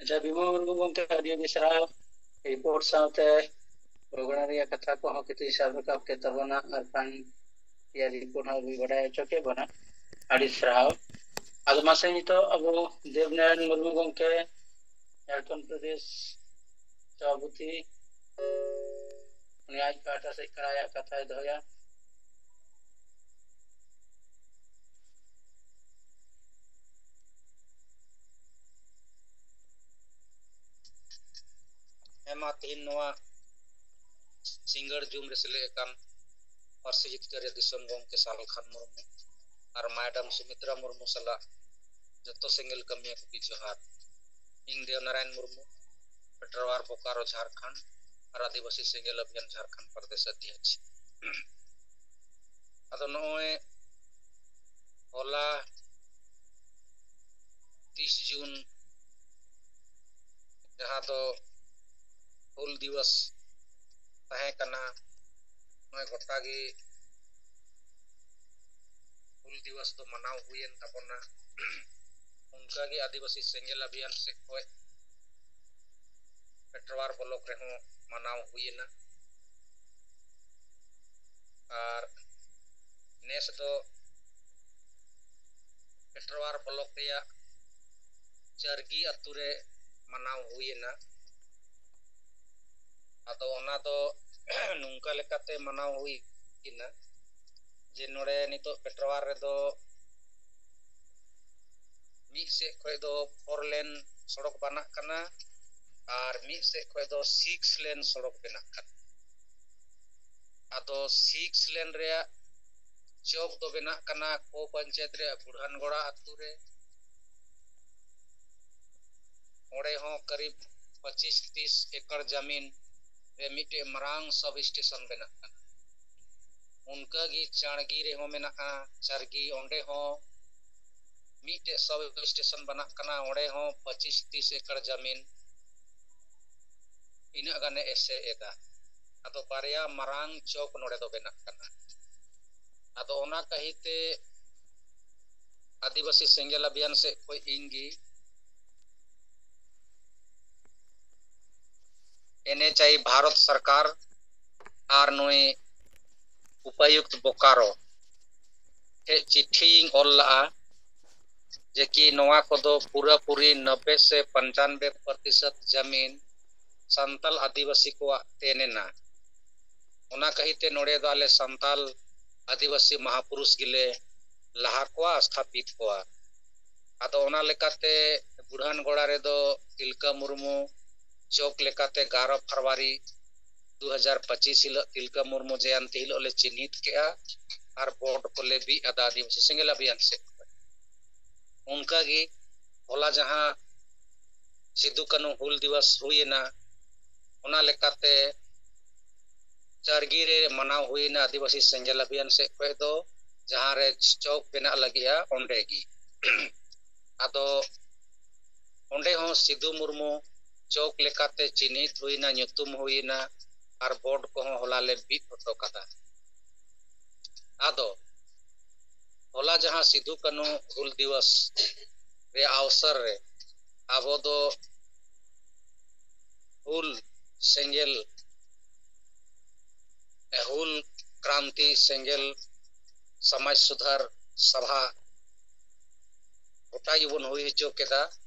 ᱟᱪᱪᱷᱟ, ᱵᱤᱢᱚᱞ ᱢᱩᱨᱢᱩ ᱜᱚᱢᱠᱮ, ᱟᱹᱰᱤ ᱟᱹᱰᱤ ᱥᱟᱨᱦᱟᱣ ᱨᱤᱯᱳᱨᱴ ᱥᱟᱶᱛᱮ ᱯᱨᱳᱜᱨᱟᱢ ᱨᱮᱭᱟᱜ ᱠᱟᱛᱷᱟ ᱠᱚᱦᱚᱸ ᱠᱤᱪᱷᱩ ᱥᱟᱵ ᱨᱟᱠᱟᱵ ᱠᱮᱫ ᱛᱟᱵᱚᱱᱟ, ᱟᱨ ᱠᱷᱟᱱ ᱨᱮᱭᱟᱜ ᱨᱤᱯᱳᱨᱴ ᱦᱚᱸ ᱵᱟᱰᱟᱭ ᱦᱚᱪᱚ ᱠᱮᱫ ᱵᱚᱱᱟ᱾ ᱟᱹᱰᱤ ᱥᱟᱨᱦᱟᱣ᱾ ᱟᱫᱚ ᱢᱟᱥᱮ ᱱᱤᱛᱚᱜ ᱟᱵᱚ ᱫᱮᱵᱽᱱᱟᱨᱟᱭᱚᱱ ᱢᱩᱨᱢᱩ ᱜᱚᱢᱠᱮ, ᱡᱷᱟᱲᱠᱷᱚᱸᱰ ᱯᱨᱚᱫᱮᱥ ᱥᱚᱵᱷᱟᱯᱚᱛᱤ, ᱩᱱᱤ ᱟᱡ ᱯᱟᱦᱴᱟ ᱥᱮᱫ ᱠᱷᱚᱱ ᱟᱭᱟᱜ ᱠᱟᱛᱷᱟᱭ ᱫᱚᱦᱚᱭᱟ᱾ ᱦᱮᱸ ᱢᱟ, ᱛᱮᱦᱮᱧ ᱱᱚᱣᱟ ᱥᱤᱸᱜᱟᱹᱲ ᱡᱩᱢ ᱨᱮ ᱥᱮᱞᱮᱫ ᱟᱠᱟᱱ ᱯᱟᱹᱨᱥᱤ ᱡᱤᱛᱠᱟᱹᱨᱤᱭᱟᱹ ᱫᱤᱥᱚᱢ ᱜᱚᱢᱠᱮ ᱥᱟᱞᱠᱷᱟᱱ ᱢᱩᱨᱢᱩ ᱟᱨ ᱢᱟᱰᱟᱢ ᱥᱩᱢᱤᱛᱨᱟ ᱢᱩᱨᱢᱩ ᱥᱟᱞᱟᱜ ᱡᱚᱛᱚ ᱥᱮᱸᱜᱮᱞ ᱠᱟᱹᱢᱤᱭᱟᱹ ᱠᱚᱜᱮ ᱡᱚᱦᱟᱨ᱾ ᱤᱧ ᱫᱮᱣᱱᱟᱨᱟᱭᱚᱱ ᱢᱩᱨᱢᱩ, ᱯᱮᱴᱨᱟᱣᱟᱨ ᱵᱳᱠᱟᱨᱳ ᱡᱷᱟᱲᱠᱷᱚᱸᱰ ᱟᱨ ᱟᱹᱫᱤᱵᱟᱹᱥᱤ ᱥᱮᱸᱜᱮᱞ ᱚᱵᱷᱤᱭᱟᱱ ᱡᱷᱟᱲᱠᱷᱚᱸᱰ ᱯᱨᱚᱫᱮᱥ ᱚᱫᱷᱭᱚᱠᱥ᱾ ᱟᱫᱚ ᱱᱚᱜᱼᱚᱭ ᱦᱚᱞᱟ ᱛᱤᱥ ᱡᱩᱱ, ᱡᱟᱦᱟᱸ ᱫᱚ ᱦᱩᱞ ᱫᱤᱵᱚᱥ ᱛᱟᱦᱮᱸ ᱠᱟᱱᱟ, ᱱᱚᱜᱼᱚᱭ ᱜᱚᱴᱟ ᱜᱮ ᱦᱩᱞ ᱫᱤᱵᱚᱥ ᱫᱚ ᱢᱟᱱᱟᱣ ᱦᱩᱭᱮᱱ ᱛᱟᱵᱚᱱᱟ᱾ ᱚᱱᱠᱟᱜᱮ ᱟᱹᱫᱤᱵᱟᱹᱥᱤ ᱥᱮᱸᱜᱮᱞ ᱚᱵᱷᱤᱭᱟᱱ ᱥᱮᱫ ᱠᱷᱚᱱ ᱯᱮᱴᱨᱟᱣᱟᱨ ᱵᱞᱚᱠ ᱨᱮᱦᱚᱸ ᱢᱟᱱᱟᱣ ᱦᱩᱭᱮᱱᱟ᱾ ᱟᱨ ᱱᱮᱥ ᱫᱚ ᱯᱮᱴᱨᱟᱣᱟᱨ ᱵᱞᱚᱠ ᱨᱮᱭᱟᱜ ᱪᱟᱨᱜᱤ ᱟᱛᱳ ᱨᱮ ᱢᱟᱱᱟᱣ ᱦᱩᱭᱮᱱᱟ᱾ ᱟᱫᱚ ᱚᱱᱟ ᱫᱚ ᱱᱚᱝᱠᱟ ᱞᱮᱠᱟᱛᱮ ᱢᱟᱱᱟᱣ ᱦᱩᱭ ᱮᱱᱟ ᱡᱮ ᱱᱚᱰᱮ ᱱᱤᱛᱚᱜ ᱯᱮᱴᱨᱟᱣᱟᱨ ᱨᱮᱫᱚ ᱢᱤᱫ ᱥᱮᱫ ᱠᱷᱚᱱ ᱫᱚ ᱯᱷᱳᱨ ᱞᱮᱱ ᱥᱚᱲᱚᱠ ᱵᱮᱱᱟᱜ ᱠᱟᱱᱟ ᱟᱨ ᱢᱤᱫ ᱥᱮᱫ ᱠᱷᱚᱱ ᱫᱚ ᱥᱤᱠᱥ ᱞᱮᱱ ᱥᱚᱲᱚᱠ ᱵᱮᱱᱟᱜ ᱠᱟᱱᱟ᱾ ᱟᱫᱚ ᱥᱤᱠᱥ ᱞᱮᱱ ᱨᱮᱭᱟᱜ ᱪᱚᱠ ᱫᱚ ᱵᱮᱱᱟᱜ ᱠᱟᱱᱟ ᱠᱳ ᱯᱚᱧᱪᱟᱭᱮᱛ ᱨᱮᱭᱟᱜ ᱵᱩᱲᱦᱟᱱᱜᱚᱲᱟ ᱟᱛᱳ ᱨᱮ᱾ ᱚᱸᱰᱮ ᱦᱚᱸ ᱠᱟᱨᱤᱵ ᱯᱚᱸᱪᱤᱥ ᱛᱤᱥ ᱮᱠᱚᱨ ᱡᱟᱢᱤᱱ ᱨᱮ ᱢᱤᱫᱴᱮᱡ ᱢᱟᱨᱟᱝ ᱥᱟᱵ ᱥᱴᱮᱥᱚᱱ ᱵᱮᱱᱟᱜ ᱠᱟᱱᱟ᱾ ᱚᱱᱠᱟᱜᱮ ᱪᱟᱲᱜᱤ ᱨᱮᱦᱚᱸ ᱢᱮᱱᱟᱜᱼᱟ, ᱪᱟᱨᱜᱤ, ᱚᱸᱰᱮ ᱦᱚᱸ ᱢᱤᱫᱴᱮᱡ ᱥᱟᱵ ᱥᱴᱮᱥᱚᱱ ᱵᱮᱱᱟᱜ ᱠᱟᱱᱟ, ᱚᱸᱰᱮ ᱦᱚᱸ ᱯᱚᱸᱪᱤᱥ ᱛᱤᱥ ᱮᱠᱚᱨ ᱡᱟᱢᱤᱱ ᱤᱱᱟᱹᱜ ᱜᱟᱱᱮ ᱮᱥᱮᱫ ᱮᱫᱟ᱾ ᱟᱫᱚ ᱵᱟᱨᱭᱟ ᱢᱟᱨᱟᱝ ᱪᱚᱠ ᱱᱚᱰᱮ ᱫᱚ ᱵᱮᱱᱟᱜ ᱠᱟᱱᱟ᱾ ᱟᱫᱚ ᱚᱱᱟ ᱠᱟᱹᱦᱤᱛᱮ ᱟᱹᱫᱤᱵᱟᱹᱥᱤ ᱥᱮᱸᱜᱮᱞ ᱚᱵᱷᱤᱭᱟᱱ ᱥᱮᱫ ᱠᱷᱚᱱ ᱤᱧ ᱜᱮ ᱮᱱ ᱮᱭᱤᱪ ᱟᱭ ᱵᱷᱟᱨᱚᱛ ᱥᱚᱨᱠᱟᱨ ᱟᱨ ᱱᱩᱭ ᱩᱯᱟᱭᱩᱠᱛ ᱵᱳᱠᱟᱨᱳ ᱴᱷᱮᱡ ᱪᱤᱴᱷᱤᱧ ᱚᱞ ᱞᱟᱜᱼᱟ᱾ ᱡᱮ ᱠᱤ ᱱᱚᱣᱟ ᱠᱚᱫᱚ ᱯᱩᱨᱟᱹᱯᱩᱨᱤ ᱱᱚᱵᱵᱮ ᱥᱮ ᱯᱚᱧᱪᱟᱱᱵᱮ ᱯᱨᱚᱛᱤᱥᱚᱛ ᱡᱟᱢᱤᱱ ᱥᱟᱱᱛᱟᱞ ᱟᱹᱫᱤᱵᱟᱹᱥᱤ ᱠᱚᱣᱟᱜ ᱛᱮᱱ ᱮᱱᱟ᱾ ᱚᱱᱟ ᱠᱷᱟᱹᱛᱤᱨ ᱛᱮ ᱱᱚᱰᱮ ᱫᱚ ᱟᱞᱮ ᱥᱟᱱᱛᱟᱞ ᱟᱹᱫᱤᱵᱟᱹᱥᱤ ᱢᱟᱦᱟᱯᱩᱨᱩᱥ ᱜᱮᱞᱮ ᱞᱟᱦᱟ ᱠᱚᱣᱟ, ᱥᱛᱷᱟᱯᱤᱛ ᱠᱚᱣᱟ᱾ ᱟᱫᱚ ᱚᱱᱟ ᱞᱮᱠᱟᱛᱮ ᱵᱩᱲᱦᱟᱱ ᱜᱚᱲᱟ ᱨᱮᱫᱚ ᱛᱤᱞᱠᱟᱹ ᱢᱩᱨᱢᱩ ᱪᱚᱠ ᱞᱮᱠᱟᱛᱮ ᱮᱜᱟᱨᱚ ᱯᱷᱮᱵᱽᱨᱩᱣᱟᱨᱤ ᱫᱩ ᱦᱟᱡᱟᱨ ᱯᱚᱸᱪᱤᱥ ᱦᱤᱞᱳᱜ ᱛᱤᱞᱠᱟᱹ ᱢᱩᱨᱢᱩ ᱡᱚᱭᱚᱱᱛᱤ ᱦᱤᱞᱳᱜ ᱞᱮ ᱪᱤᱱᱦᱤᱛ ᱠᱮᱜᱼᱟ ᱟᱨ ᱵᱳᱨᱰ ᱠᱚᱞᱮ ᱵᱤᱫ ᱟᱫᱟ ᱟᱹᱫᱤᱵᱟᱹᱥᱤ ᱥᱮᱸᱜᱮᱞ ᱚᱵᱷᱤᱭᱟᱱ ᱥᱮᱫ ᱠᱷᱚᱱ᱾ ᱚᱱᱠᱟᱜᱮ ᱦᱚᱞᱟ ᱡᱟᱦᱟᱸ ᱥᱤᱫᱩ ᱠᱟᱹᱱᱦᱩ ᱦᱩᱞ ᱫᱤᱵᱚᱥ ᱦᱩᱭᱮᱱᱟ, ᱚᱱᱟ ᱞᱮᱠᱟᱛᱮ ᱪᱟᱨᱜᱤ ᱨᱮ ᱢᱟᱱᱟᱣ ᱦᱩᱭᱮᱱᱟ ᱟᱹᱫᱤᱵᱟᱹᱥᱤ ᱥᱮᱸᱜᱮᱞ ᱚᱵᱷᱤᱭᱟᱱ ᱥᱮᱫ ᱠᱷᱚᱱ ᱫᱚ, ᱡᱟᱦᱟᱸ ᱨᱮ ᱪᱚᱠ ᱵᱮᱱᱟᱜ ᱞᱟᱹᱜᱤᱫᱼᱟ ᱚᱸᱰᱮ ᱜᱮ᱾ ᱟᱫᱚ ᱚᱸᱰᱮ ᱦᱚᱸ ᱥᱤᱫᱩ ᱢᱩᱨᱢᱩ ᱪᱚᱠ ᱞᱮᱠᱟᱛᱮ ᱪᱤᱱᱦᱤᱛ ᱦᱩᱭᱮᱱᱟ, ᱧᱩᱛᱩᱢ ᱦᱩᱭᱮᱱᱟ ᱟᱨ ᱵᱳᱨᱰ ᱠᱚᱦᱚᱸ ᱦᱚᱞᱟ ᱞᱮ ᱵᱤᱫ ᱦᱚᱴᱚ ᱠᱟᱫᱟ᱾ ᱟᱫᱚ ᱦᱚᱞᱟ ᱡᱟᱦᱟᱸ ᱥᱤᱫᱩ ᱠᱟᱹᱱᱦᱩ ᱦᱩᱞ ᱫᱤᱵᱚᱥ ᱨᱮᱭᱟᱜ ᱚᱣᱥᱚᱨ ᱨᱮ ᱟᱵᱚ ᱫᱚ ᱦᱩᱞ ᱥᱮᱸᱜᱮᱞ, ᱦᱩᱞ ᱠᱨᱟᱱᱛᱤ ᱥᱮᱸᱜᱮᱞ ᱥᱚᱢᱟᱡᱽ ᱥᱩᱫᱷᱟᱨ ᱥᱚᱵᱷᱟ ᱜᱚᱴᱟ ᱜᱮᱵᱚᱱ ᱦᱩᱭ ᱦᱚᱪᱚ ᱠᱮᱫᱟ᱾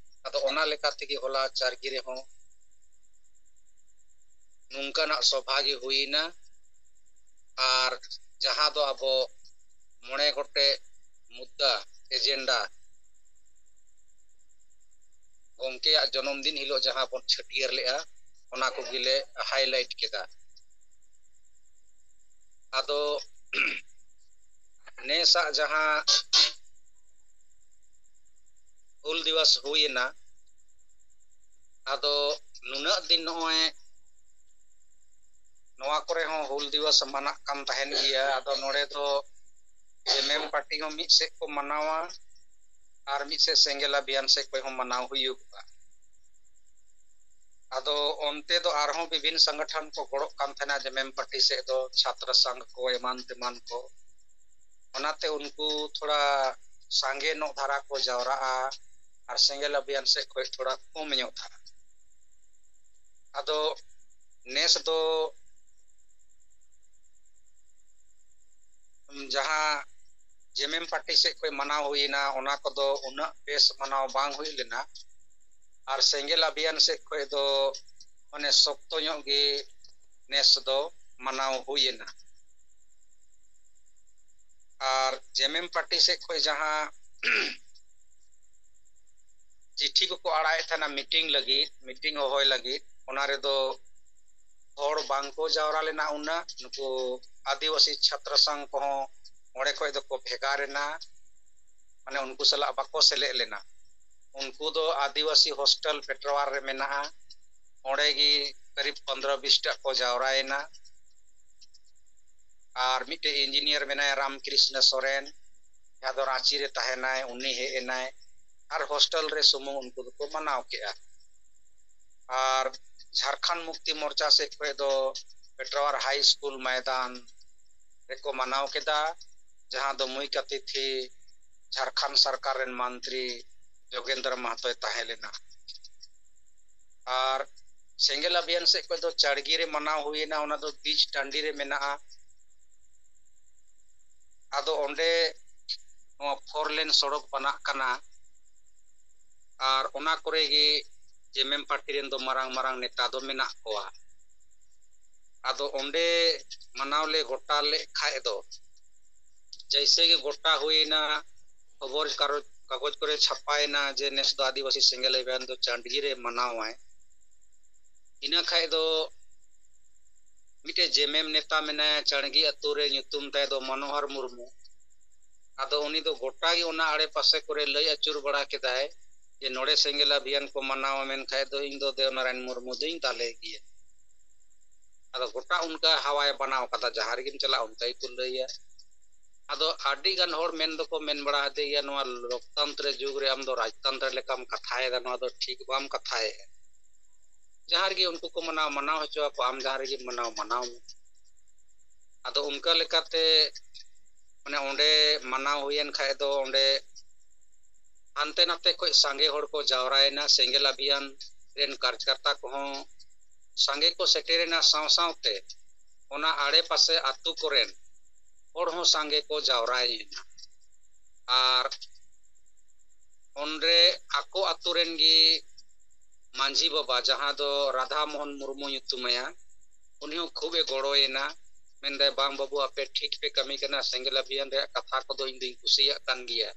ᱟᱫᱚ ᱚᱱᱟ ᱞᱮᱠᱟ ᱛᱮᱜᱮ ᱦᱚᱞᱟ ᱪᱟᱨᱜᱤ ᱨᱮᱦᱚᱸ ᱱᱚᱝᱠᱟᱱᱟᱜ ᱥᱚᱵᱷᱟ ᱜᱮ ᱦᱩᱭᱮᱱᱟ᱾ ᱟᱨ ᱡᱟᱦᱟᱸ ᱫᱚ ᱟᱵᱚ ᱢᱚᱬᱮ ᱜᱚᱴᱮᱡ ᱢᱩᱫᱽᱫᱟ, ᱮᱡᱮᱱᱰᱟ, ᱜᱚᱢᱠᱮᱭᱟᱜ ᱡᱚᱱᱚᱢ ᱫᱤᱱ ᱦᱤᱞᱳᱜ ᱡᱟᱦᱟᱸ ᱵᱚᱱ ᱪᱷᱟᱹᱴᱭᱟᱹᱨ ᱞᱮᱜᱼᱟ, ᱚᱱᱟ ᱠᱚᱜᱮᱞᱮ ᱦᱟᱭᱞᱟᱭᱤᱴ ᱠᱮᱫᱟ᱾ ᱟᱫᱚ ᱱᱮᱥᱟᱜ ᱡᱟᱦᱟᱸ ᱦᱩᱞ ᱫᱤᱵᱚᱥ ᱦᱩᱭᱮᱱᱟ, ᱟᱫᱚ ᱱᱩᱱᱟᱹᱜ ᱫᱤᱱ ᱱᱚᱜᱼᱚᱭ ᱱᱚᱣᱟ ᱠᱚᱨᱮ ᱦᱚᱸ ᱦᱩᱞ ᱫᱤᱵᱚᱥ ᱢᱟᱱᱟᱜ ᱠᱟᱱ ᱛᱟᱦᱮᱱ ᱜᱮᱭᱟ᱾ ᱟᱫᱚ ᱱᱚᱰᱮ ᱫᱚ ᱡᱮᱢᱮᱢ ᱯᱟᱨᱴᱤ ᱦᱚᱸ ᱢᱤᱫ ᱥᱮᱫ ᱠᱚ ᱢᱟᱱᱟᱣᱟ ᱟᱨ ᱢᱤᱫ ᱥᱮᱫ ᱥᱮᱸᱜᱮᱞ ᱚᱵᱷᱤᱭᱟᱱ ᱥᱮᱫ ᱠᱷᱚᱱ ᱦᱚᱸ ᱢᱟᱱᱟᱣ ᱦᱩᱭᱩᱜᱼᱟ᱾ ᱟᱫᱚ ᱚᱱᱛᱮ ᱫᱚ ᱟᱨᱦᱚᱸ ᱵᱤᱵᱷᱤᱱ ᱥᱚᱝᱜᱚᱴᱷᱚᱱ ᱠᱚ ᱜᱚᱲᱚᱜ ᱠᱟᱱ ᱛᱟᱦᱮᱱᱟ, ᱡᱮᱢᱮᱢ ᱯᱟᱨᱴᱤ ᱥᱮᱫ ᱫᱚ ᱪᱷᱟᱛᱨᱚ ᱥᱚᱝᱜᱷ ᱠᱚ, ᱮᱢᱟᱱ ᱛᱮᱢᱟᱱ ᱠᱚ᱾ ᱚᱱᱟᱛᱮ ᱩᱱᱠᱩ ᱛᱷᱚᱲᱟ ᱥᱟᱸᱜᱮ ᱧᱚᱜ ᱫᱷᱟᱨᱟ ᱠᱚ ᱡᱟᱣᱨᱟᱜᱼᱟ ᱟᱨ ᱥᱮᱸᱜᱮᱞ ᱚᱵᱷᱤᱭᱟᱱ ᱥᱮᱫ ᱠᱷᱚᱱ ᱛᱷᱚᱲᱟ ᱠᱚᱢ ᱧᱚᱜ ᱫᱷᱟᱨᱟ᱾ ᱟᱫᱚ ᱱᱮᱥ ᱫᱚ ᱡᱟᱦᱟᱸ ᱡᱮᱢᱮᱢ ᱯᱟᱨᱴᱤ ᱥᱮᱫ ᱠᱷᱚᱱ ᱢᱟᱱᱟᱣ ᱦᱩᱭᱮᱱᱟ, ᱚᱱᱟ ᱠᱚᱫᱚ ᱩᱱᱟᱹᱜ ᱵᱮᱥ ᱢᱟᱱᱟᱣ ᱵᱟᱝ ᱦᱩᱭ ᱞᱮᱱᱟ᱾ ᱟᱨ ᱥᱮᱸᱜᱮᱞ ᱟᱵᱷᱤᱭᱟᱱ ᱥᱮᱫ ᱠᱷᱚᱱ ᱫᱚ ᱢᱟᱱᱮ ᱥᱚᱠᱛᱚ ᱧᱚᱜ ᱜᱮ ᱱᱮᱥ ᱫᱚ ᱢᱟᱱᱟᱣ ᱦᱩᱭᱮᱱᱟ᱾ ᱟᱨ ᱡᱮᱢᱮᱢ ᱯᱟᱨᱴᱤ ᱥᱮᱫ ᱠᱷᱚᱱ ᱡᱟᱦᱟᱸ ᱪᱤᱴᱷᱤ ᱠᱚᱠᱚ ᱟᱲᱟᱜᱮᱫ ᱛᱟᱦᱮᱱᱟ ᱢᱤᱴᱤᱝ ᱞᱟᱹᱜᱤᱫ, ᱢᱤᱴᱤᱝ ᱦᱚᱦᱚᱭ ᱞᱟᱹᱜᱤᱫ, ᱚᱱᱟ ᱨᱮᱫᱚ ᱦᱚᱲ ᱵᱟᱝᱠᱚ ᱡᱟᱣᱨᱟ ᱞᱮᱱᱟ ᱩᱱᱟᱹᱜ᱾ ᱱᱩᱠᱩ ᱟᱹᱫᱤᱵᱟᱹᱥᱤ ᱪᱷᱟᱛᱨᱚ ᱥᱚᱝᱜᱷ ᱠᱚᱦᱚᱸ ᱚᱸᱰᱮ ᱠᱷᱚᱱ ᱫᱚᱠᱚ ᱵᱷᱮᱜᱟᱨ ᱮᱱᱟ, ᱢᱟᱱᱮ ᱩᱱᱠᱩ ᱥᱟᱞᱟᱜ ᱵᱟᱠᱚ ᱥᱮᱞᱮᱫ ᱞᱮᱱᱟ᱾ ᱩᱱᱠᱩ ᱫᱚ ᱟᱹᱫᱤᱵᱟᱹᱥᱤ ᱦᱳᱥᱴᱮᱞ ᱯᱮᱴᱨᱟᱣᱟᱨ ᱨᱮ ᱢᱮᱱᱟᱜᱼᱟ, ᱚᱸᱰᱮ ᱜᱮ ᱠᱟᱨᱤᱵ ᱯᱚᱱᱫᱽᱨᱚ ᱵᱤᱥ ᱴᱟᱜ ᱠᱚ ᱡᱟᱣᱨᱟᱭᱮᱱᱟ᱾ ᱟᱨ ᱢᱤᱫᱴᱮᱡ ᱤᱧᱡᱤᱱᱤᱭᱟᱨ ᱢᱮᱱᱟᱭᱟ ᱨᱟᱢᱠᱨᱤᱥᱱᱚ ᱥᱚᱨᱮᱱ, ᱡᱟᱦᱟᱸ ᱫᱚ ᱨᱟᱸᱪᱤ ᱨᱮ ᱛᱟᱦᱮᱱᱟᱭ, ᱩᱱᱤ ᱦᱮᱡ ᱮᱱᱟᱭ᱾ ᱟᱨ ᱦᱳᱥᱴᱮᱞ ᱨᱮ ᱥᱩᱢᱩᱝ ᱩᱱᱠᱩ ᱫᱚᱠᱚ ᱢᱟᱱᱟᱣ ᱠᱮᱜᱼᱟ᱾ ᱟᱨ ᱡᱷᱟᱲᱠᱷᱚᱸᱰ ᱢᱩᱠᱛᱤ ᱢᱳᱨᱪᱟ ᱥᱮᱫ ᱠᱷᱚᱱ ᱫᱚ ᱯᱮᱴᱨᱟᱣᱟᱨ ᱦᱟᱭ ᱥᱠᱩᱞ ᱢᱚᱭᱫᱟᱱ ᱨᱮᱠᱚ ᱢᱟᱱᱟᱣ ᱠᱮᱫᱟ, ᱡᱟᱦᱟᱸ ᱫᱚ ᱢᱩᱭᱠ ᱟᱛᱤᱛᱷᱤ ᱡᱷᱟᱲᱠᱷᱚᱸᱰ ᱥᱚᱨᱠᱟᱨ ᱨᱮᱱ ᱢᱚᱱᱛᱨᱤ ᱡᱳᱜᱮᱱᱫᱨᱚ ᱢᱟᱦᱟᱛᱚᱭ ᱛᱟᱦᱮᱸ ᱞᱮᱱᱟ᱾ ᱟᱨ ᱥᱮᱸᱜᱮᱞ ᱟᱵᱷᱤᱭᱟᱱ ᱥᱮᱫ ᱠᱷᱚᱱ ᱫᱚ ᱪᱟᱲᱜᱤ ᱨᱮ ᱢᱟᱱᱟᱣ ᱦᱩᱭᱮᱱᱟ, ᱚᱱᱟ ᱫᱚ ᱵᱤᱪ ᱴᱟᱺᱰᱤ ᱨᱮ ᱢᱮᱱᱟᱜᱼᱟ᱾ ᱟᱫᱚ ᱚᱸᱰᱮ ᱱᱚᱣᱟ ᱯᱷᱳᱨ ᱞᱮᱱ ᱥᱚᱲᱚᱠ ᱵᱟᱱᱟᱜ ᱠᱟᱱᱟ, ᱟᱨ ᱚᱱᱟ ᱠᱚᱨᱮ ᱜᱮ ᱡᱮᱢᱮᱢ ᱯᱟᱨᱴᱤ ᱨᱮᱱ ᱫᱚ ᱢᱟᱨᱟᱝ ᱢᱟᱨᱟᱝ ᱱᱮᱛᱟ ᱫᱚ ᱢᱮᱱᱟᱜ ᱠᱚᱣᱟ᱾ ᱟᱫᱚ ᱚᱸᱰᱮ ᱢᱟᱱᱟᱣ ᱞᱮ ᱜᱚᱴᱟ ᱞᱮᱫ ᱠᱷᱟᱡ ᱫᱚ, ᱡᱮᱭᱥᱮ ᱜᱮ ᱜᱚᱴᱟ ᱦᱩᱭᱮᱱᱟ, ᱠᱷᱚᱵᱚᱨ ᱠᱟᱨᱚᱡᱽ, ᱠᱟᱜᱚᱡᱽ ᱠᱚᱨᱮ ᱪᱷᱟᱯᱟᱭᱮᱱᱟ ᱡᱮ ᱱᱮᱥ ᱫᱚ ᱟᱹᱫᱤᱵᱟᱹᱥᱤ ᱥᱮᱸᱜᱮᱞ ᱟᱵᱷᱤᱭᱟᱱ ᱫᱚ ᱪᱟᱱᱰᱜᱤ ᱨᱮ ᱢᱟᱱᱟᱣᱟᱭ᱾ ᱤᱱᱟᱹ ᱠᱷᱟᱡ ᱫᱚ ᱢᱤᱫᱴᱮᱡ ᱡᱮᱢᱮᱢ ᱱᱮᱛᱟ ᱢᱮᱱᱟᱭᱟ ᱪᱟᱱᱰᱜᱤ ᱟᱹᱛᱩ ᱨᱮ, ᱧᱩᱛᱩᱢ ᱛᱟᱭ ᱫᱚ ᱢᱚᱱᱳᱦᱚᱨ ᱢᱩᱨᱢᱩ᱾ ᱟᱫᱚ ᱩᱱᱤ ᱫᱚ ᱜᱚᱴᱟ ᱜᱮ ᱚᱱᱟ ᱟᱲᱮ ᱯᱟᱥᱮ ᱠᱚᱨᱮ ᱞᱟᱹᱭ ᱟᱹᱪᱩᱨ ᱵᱟᱲᱟ ᱠᱮᱫᱟᱭ ᱡᱮ ᱱᱚᱰᱮ ᱥᱮᱸᱜᱮᱞ ᱟᱵᱷᱤᱭᱟᱱ ᱠᱚ ᱢᱟᱱᱟᱣᱟ ᱢᱮᱱᱠᱷᱟᱡ ᱫᱚ ᱤᱧ ᱫᱚ ᱫᱮᱣᱱᱟᱨᱟᱭᱚᱱ ᱢᱩᱨᱢᱩ ᱫᱚᱧ ᱫᱟᱞᱮ ᱜᱮᱭᱟ᱾ ᱟᱫᱚ ᱜᱚᱴᱟ ᱚᱱᱠᱟ ᱦᱟᱣᱟᱭ ᱵᱟᱱᱟᱣ ᱠᱟᱫᱟ, ᱡᱟᱦᱟᱸ ᱨᱮᱜᱮᱢ ᱪᱟᱞᱟᱜ ᱚᱱᱠᱟ ᱜᱮᱠᱚ ᱞᱟᱹᱭᱟ᱾ ᱟᱫᱚ ᱟᱹᱰᱤ ᱜᱟᱱ ᱦᱚᱲ ᱢᱮᱱ ᱫᱚᱠᱚ ᱢᱮᱱ ᱵᱟᱲᱟ ᱟᱫᱮ ᱜᱮᱭᱟ, ᱱᱚᱣᱟ ᱞᱳᱠᱛᱚᱱᱛᱨᱚ ᱡᱩᱜᱽ ᱨᱮ ᱟᱢ ᱫᱚ ᱨᱟᱡᱽᱛᱚᱱᱛᱨᱚ ᱞᱮᱠᱟᱢ ᱠᱟᱛᱷᱟᱭᱮᱫᱟ, ᱱᱚᱣᱟ ᱫᱚ ᱴᱷᱤᱠ ᱵᱟᱢ ᱠᱟᱛᱷᱟᱭᱮᱫᱼᱟ᱾ ᱡᱟᱦᱟᱸ ᱨᱮᱜᱮ ᱩᱱᱠᱩ ᱠᱚ ᱢᱟᱱᱟᱣ, ᱢᱟᱱᱟᱣ ᱦᱚᱪᱚ ᱟᱠᱚ, ᱟᱢ ᱡᱟᱦᱟᱸ ᱨᱮᱜᱮᱢ ᱢᱟᱱᱟᱣ, ᱢᱟᱱᱟᱣ ᱢᱮ᱾ ᱟᱫᱚ ᱚᱱᱠᱟ ᱞᱮᱠᱟᱛᱮ ᱢᱟᱱᱮ ᱚᱸᱰᱮ ᱢᱟᱱᱟᱣ ᱦᱩᱭᱮᱱ ᱠᱷᱟᱡ ᱫᱚ ᱚᱸᱰᱮ ᱦᱟᱱᱛᱮ ᱱᱟᱛᱮ ᱠᱷᱚᱡ ᱥᱟᱸᱜᱮ ᱦᱚᱲ ᱠᱚ ᱡᱟᱣᱨᱟᱭᱮᱱᱟ, ᱥᱮᱸᱜᱮᱞ ᱟᱵᱷᱤᱭᱟᱱ ᱨᱮᱱ ᱠᱟᱨᱡᱽᱠᱟᱨᱛᱟ ᱠᱚᱦᱚᱸ ᱥᱟᱸᱜᱮ ᱠᱚ ᱥᱮᱴᱮᱨᱮᱱᱟ, ᱥᱟᱶ ᱥᱟᱶᱛᱮ ᱚᱱᱟ ᱟᱲᱮ ᱯᱟᱥᱮ ᱟᱛᱳ ᱠᱚᱨᱮᱱ ᱦᱚᱲ ᱦᱚᱸ ᱥᱟᱸᱜᱮ ᱠᱚ ᱡᱟᱣᱨᱟᱭᱮᱱᱟ᱾ ᱟᱨ ᱚᱸᱰᱮ ᱟᱠᱚ ᱟᱛᱳ ᱨᱮᱱ ᱜᱮ ᱢᱟᱹᱡᱷᱤ ᱵᱟᱵᱟ, ᱡᱟᱦᱟᱸ ᱫᱚ ᱨᱟᱫᱷᱟ ᱢᱳᱦᱚᱱ ᱢᱩᱨᱢᱩ ᱧᱩᱛᱩᱢᱟᱭᱟ, ᱩᱱᱤ ᱦᱚᱸ ᱠᱷᱩᱵ ᱮ ᱜᱚᱲᱚᱭᱮᱱᱟ᱾ ᱢᱮᱱᱫᱟᱭ, "ᱵᱟᱝ ᱵᱟᱹᱵᱩ, ᱟᱯᱮ ᱴᱷᱤᱠ ᱯᱮ ᱠᱟᱹᱢᱤ ᱠᱟᱱᱟ, ᱥᱮᱸᱜᱮᱞ ᱚᱵᱷᱤᱭᱟᱱ ᱨᱮᱭᱟᱜ ᱠᱟᱛᱷᱟ ᱠᱚᱫᱚ ᱤᱧ ᱫᱩᱧ ᱠᱩᱥᱤᱭᱟᱜ ᱠᱟᱱ ᱜᱮᱭᱟ᱾"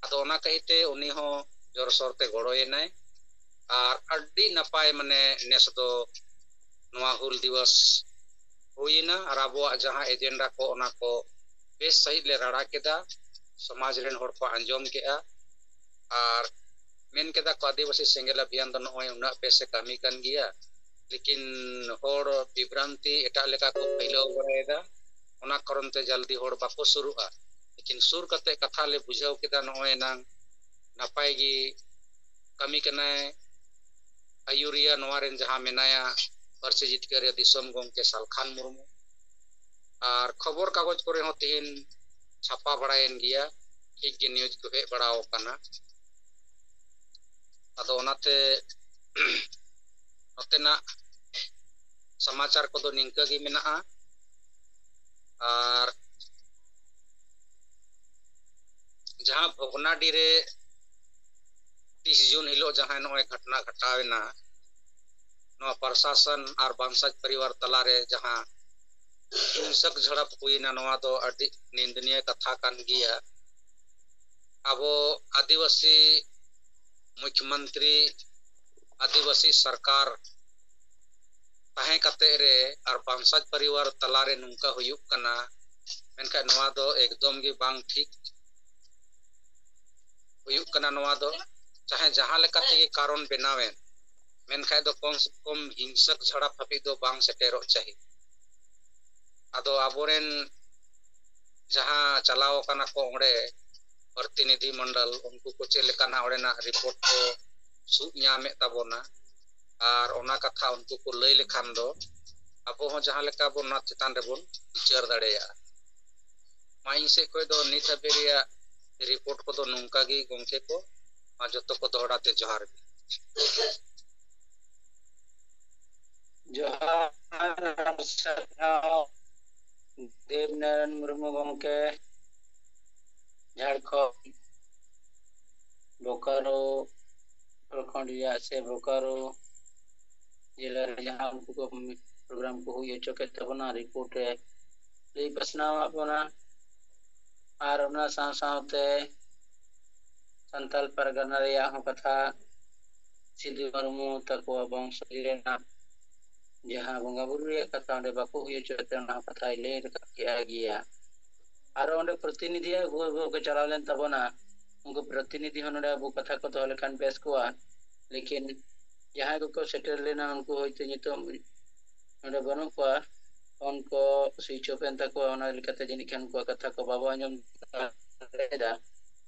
ᱟᱫᱚ ᱚᱱᱟ ᱠᱷᱟᱹᱛᱤᱨ ᱛᱮ ᱩᱱᱤ ᱦᱚᱸ ᱡᱳᱨᱥᱳᱨ ᱛᱮ ᱜᱚᱲᱚᱭᱮᱱᱟᱭ᱾ ᱟᱨ ᱟᱹᱰᱤ ᱱᱟᱯᱟᱭ, ᱢᱟᱱᱮ, ᱱᱮᱥ ᱫᱚ ᱱᱚᱣᱟ ᱦᱩᱞ ᱫᱤᱵᱚᱥ ᱦᱩᱭᱮᱱᱟ ᱟᱨ ᱟᱵᱚᱣᱟᱜ ᱡᱟᱦᱟᱸ ᱮᱡᱮᱱᱰᱟ ᱠᱚ, ᱚᱱᱟ ᱠᱚ ᱵᱮᱥ ᱥᱟᱺᱦᱤᱡ ᱞᱮ ᱨᱟᱲᱟ ᱠᱮᱫᱟ᱾ ᱥᱚᱢᱟᱡᱽ ᱨᱮᱱ ᱦᱚᱲ ᱠᱚ ᱟᱸᱡᱚᱢ ᱠᱮᱜᱼᱟ ᱟᱨ ᱢᱮᱱ ᱠᱮᱫᱟ ᱠᱚ, "ᱟᱹᱫᱤᱵᱟᱹᱥᱤ ᱥᱮᱸᱜᱮᱞ ᱚᱵᱷᱤᱭᱟᱱ ᱫᱚ ᱱᱚᱜᱼᱚᱭ ᱩᱱᱟᱹᱜ ᱵᱮᱥ ᱮ ᱠᱟᱹᱢᱤ ᱠᱟᱱ ᱜᱮᱭᱟ, ᱞᱮᱠᱤᱱ ᱦᱚᱲ ᱵᱤᱵᱷᱨᱟᱱᱛᱤ ᱮᱴᱟᱜ ᱞᱮᱠᱟ ᱠᱚ ᱯᱷᱟᱹᱭᱞᱟᱹᱣ ᱵᱟᱲᱟᱭᱮᱫᱟ, ᱚᱱᱟ ᱠᱟᱨᱚᱱ ᱛᱮ ᱡᱟᱞᱫᱤ ᱦᱚᱲ ᱵᱟᱠᱚ ᱥᱩᱨᱩᱜᱼᱟ᱾" ᱞᱮᱠᱤᱱ ᱥᱩᱨ ᱠᱟᱛᱮ ᱠᱟᱛᱷᱟ ᱞᱮ ᱵᱩᱡᱷᱟᱹᱣ ᱠᱮᱫᱟ, ᱱᱚᱜᱼᱚᱭ ᱮᱱᱟᱝ ᱱᱟᱯᱟᱭ ᱜᱮ ᱠᱟᱹᱢᱤ ᱠᱟᱱᱟᱭ ᱟᱹᱭᱩᱨᱤᱭᱟᱹ ᱱᱚᱣᱟ ᱨᱮᱱ ᱡᱟᱦᱟᱸ ᱢᱮᱱᱟᱭᱟ, ᱯᱟᱹᱨᱥᱤ ᱡᱤᱛᱠᱟᱹᱨᱤᱭᱟᱹ ᱫᱤᱥᱚᱢ ᱜᱚᱢᱠᱮ ᱥᱟᱞᱠᱷᱟᱱ ᱢᱩᱨᱢᱩ᱾ ᱟᱨ ᱠᱷᱚᱵᱚᱨ ᱠᱟᱜᱚᱡᱽ ᱠᱚᱨᱮ ᱦᱚᱸ ᱛᱤᱦᱤᱧ ᱪᱷᱟᱯᱟ ᱵᱟᱲᱟᱭᱮᱱ ᱜᱮᱭᱟ, ᱴᱷᱤᱠ ᱜᱮ ᱱᱤᱭᱩᱡᱽ ᱠᱚ ᱦᱮᱡ ᱵᱟᱲᱟ ᱟᱠᱟᱱᱟ᱾ ᱟᱫᱚ ᱚᱱᱟᱛᱮ ᱱᱚᱛᱮᱱᱟᱜ ᱥᱚᱢᱟᱪᱟᱨ ᱠᱚᱫᱚ ᱱᱤᱝᱠᱟᱹ ᱜᱮ ᱢᱮᱱᱟᱜᱼᱟ᱾ ᱟᱨ ᱡᱟᱦᱟᱸ ᱵᱷᱚᱜᱽᱱᱟᱰᱤ ᱨᱮ ᱛᱤᱥ ᱡᱩᱱ ᱦᱤᱞᱳᱜ ᱡᱟᱦᱟᱸ ᱱᱚᱜᱼᱚᱭ ᱜᱷᱚᱴᱚᱱᱟ ᱜᱷᱚᱴᱟᱣ ᱮᱱᱟ, ᱱᱚᱣᱟ ᱯᱨᱚᱥᱟᱥᱚᱱ ᱟᱨ ᱵᱟᱝᱥᱟᱡᱽ ᱯᱚᱨᱤᱵᱟᱨ ᱛᱟᱞᱟᱨᱮ ᱡᱟᱦᱟᱸ ᱦᱤᱝᱥᱟᱹᱠ ᱡᱷᱟᱲᱟᱯ ᱦᱩᱭᱮᱱᱟ, ᱱᱚᱣᱟ ᱫᱚ ᱟᱹᱰᱤ ᱱᱤᱱᱫᱚᱱᱤᱭᱚ ᱠᱟᱛᱷᱟ ᱠᱟᱱ ᱜᱮᱭᱟ᱾ ᱟᱵᱚ ᱟᱹᱫᱤᱵᱟᱹᱥᱤ ᱢᱩᱠᱷᱭᱚᱢᱚᱱᱛᱨᱤ, ᱟᱹᱫᱤᱵᱟᱹᱥᱤ ᱥᱚᱨᱠᱟᱨ ᱛᱟᱦᱮᱸ ᱠᱟᱛᱮ ᱨᱮ ᱟᱨ ᱵᱟᱝᱥᱟᱡᱽ ᱯᱚᱨᱤᱵᱟᱨ ᱛᱟᱞᱟᱨᱮ ᱱᱚᱝᱠᱟ ᱦᱩᱭᱩᱜ ᱠᱟᱱᱟ, ᱢᱮᱱᱠᱷᱟᱱ ᱱᱚᱣᱟ ᱫᱚ ᱮᱠᱫᱚᱢ ᱜᱮ ᱵᱟᱝ ᱴᱷᱤᱠ ᱦᱩᱭᱩᱜ ᱠᱟᱱᱟ᱾ ᱱᱚᱣᱟ ᱫᱚ ᱪᱟᱦᱮ ᱡᱟᱦᱟᱸ ᱞᱮᱠᱟ ᱛᱮᱜᱮ ᱠᱟᱨᱚᱱ ᱵᱮᱱᱟᱣᱮᱱ, ᱢᱮᱱᱠᱷᱟᱱ ᱫᱚ ᱠᱚᱢ ᱥᱮ ᱠᱚᱢ ᱦᱤᱝᱥᱟᱹᱠ ᱡᱷᱟᱲᱟᱯ ᱦᱟᱹᱵᱤᱡ ᱫᱚ ᱵᱟᱝ ᱥᱮᱴᱮᱨᱚᱜ ᱪᱟᱹᱦᱤ᱾ ᱟᱫᱚ ᱟᱵᱚᱨᱮᱱ ᱡᱟᱦᱟᱸ ᱪᱟᱞᱟᱣ ᱟᱠᱟᱱᱟ ᱠᱚ ᱚᱸᱰᱮ ᱯᱨᱚᱛᱤᱱᱤᱫᱷᱤ ᱢᱚᱱᱰᱚᱞ, ᱩᱱᱠᱩ ᱠᱚ ᱪᱮᱫ ᱞᱮᱠᱟ ᱱᱟᱜ ᱚᱸᱰᱮᱱᱟᱜ ᱨᱤᱯᱳᱨᱴ ᱠᱚ ᱥᱩᱵ ᱧᱟᱢᱮᱫ ᱛᱟᱵᱚᱱᱟ, ᱟᱨ ᱚᱱᱟ ᱠᱟᱛᱷᱟ ᱩᱱᱠᱩ ᱠᱚ ᱞᱟᱹᱭ ᱞᱮᱠᱷᱟᱱ ᱫᱚ ᱟᱵᱚ ᱦᱚᱸ ᱡᱟᱦᱟᱸ ᱞᱮᱠᱟ ᱵᱚᱱ ᱚᱱᱟ ᱪᱮᱛᱟᱱ ᱨᱮᱵᱚᱱ ᱵᱤᱪᱟᱹᱨ ᱫᱟᱲᱮᱭᱟᱜᱼᱟ᱾ ᱢᱟ ᱤᱧ ᱥᱮᱫ ᱠᱷᱚᱱ ᱫᱚ ᱱᱤᱛ ᱦᱟᱹᱵᱤᱡ ᱨᱮᱭᱟᱜ ᱨᱤᱯᱳᱨᱴ ᱠᱚᱫᱚ ᱱᱚᱝᱠᱟ ᱜᱮ ᱜᱚᱢᱠᱮ ᱠᱚ, ᱟᱨ ᱡᱚᱛᱚ ᱠᱚ ᱫᱚᱦᱲᱟ ᱛᱮ ᱡᱚᱦᱟᱨ ᱜᱮ᱾ ᱡᱚᱦᱟᱨ ᱟᱨ ᱥᱟᱨᱦᱟᱣ ᱫᱮᱵᱽ ᱱᱟᱨᱟᱭᱚᱱ ᱢᱩᱨᱢᱩ ᱜᱚᱢᱠᱮ᱾ ᱡᱷᱟᱲᱠᱷᱚᱸᱰ ᱵᱳᱠᱟᱨᱳ ᱯᱨᱚᱠᱷᱚᱸᱰ ᱨᱮᱭᱟᱜ ᱥᱮ ᱵᱳᱠᱟᱨᱳ ᱡᱮᱞᱟ ᱨᱮ ᱡᱟᱦᱟᱸ ᱩᱱᱠᱩ ᱠᱚ program ᱠᱚ ᱦᱩᱭ ᱦᱚᱪᱚ ᱠᱮᱫ ᱛᱟᱵᱚᱱᱟ, report ᱮ ᱞᱟᱹᱭ ᱯᱟᱥᱱᱟᱣᱟᱫ ᱵᱚᱱᱟ᱾ ᱟᱨ ᱚᱱᱟ ᱥᱟᱶ ᱥᱟᱶᱛᱮ ᱥᱟᱱᱛᱟᱞ ᱯᱟᱨᱜᱟᱱᱟ ᱨᱮᱭᱟᱜ ᱦᱚᱸ ᱠᱟᱛᱷᱟ ᱥᱤᱫᱩ ᱢᱩᱨᱢᱩ ᱛᱟᱠᱚᱣᱟᱜ ᱵᱚᱝᱥᱚ ᱨᱮᱱᱟᱜ ᱡᱟᱦᱟᱸ ᱵᱚᱸᱜᱟ ᱵᱩᱨᱩ ᱨᱮᱭᱟᱜ ᱠᱟᱛᱷᱟ ᱚᱸᱰᱮ ᱵᱟᱠᱚ ᱦᱩᱭ ᱦᱚᱪᱚᱭᱮᱫ ᱛᱮ ᱚᱱᱟ ᱦᱚᱸ ᱠᱟᱛᱷᱟᱭ ᱞᱟᱹᱭ ᱨᱟᱠᱟᱵ ᱠᱮᱫ ᱜᱮᱭᱟ᱾ ᱟᱨᱚ ᱚᱸᱰᱮ ᱯᱨᱚᱛᱤᱱᱤᱫᱷᱤ ᱟᱹᱜᱩ ᱟᱹᱜᱩ ᱠᱚ ᱪᱟᱞᱟᱣ ᱞᱮᱱ ᱛᱟᱵᱚᱱᱟ, ᱩᱱᱠᱩ ᱯᱨᱚᱛᱤᱱᱤᱫᱷᱤ ᱦᱚᱸ ᱱᱚᱰᱮ ᱟᱵᱚ ᱠᱟᱛᱷᱟ ᱠᱚ ᱫᱚᱦᱚ ᱞᱮᱠᱷᱟᱱ ᱵᱮᱥ ᱠᱚᱜᱼᱟ᱾ ᱞᱮᱠᱤᱱ ᱡᱟᱦᱟᱸᱭ ᱠᱚᱠᱚ ᱥᱮᱴᱮᱨ ᱞᱮᱱᱟ ᱩᱱᱠᱩ ᱦᱚᱭᱛᱳ ᱱᱤᱛᱚᱜ ᱱᱚᱰᱮ ᱵᱟᱹᱱᱩᱜ ᱠᱚᱣᱟ, ᱯᱷᱳᱱ ᱠᱚ switch off ᱮᱱ ᱛᱟᱠᱚᱣᱟ, ᱚᱱᱟ ᱞᱮᱠᱟᱛᱮ ᱡᱟᱹᱱᱤᱡ ᱠᱷᱟᱱ ᱩᱱᱠᱩᱣᱟᱜ ᱠᱟᱛᱷᱟ ᱠᱚ ᱵᱟᱵᱚ ᱟᱸᱡᱚᱢ ᱫᱟᱲᱮᱭᱟᱫᱟ᱾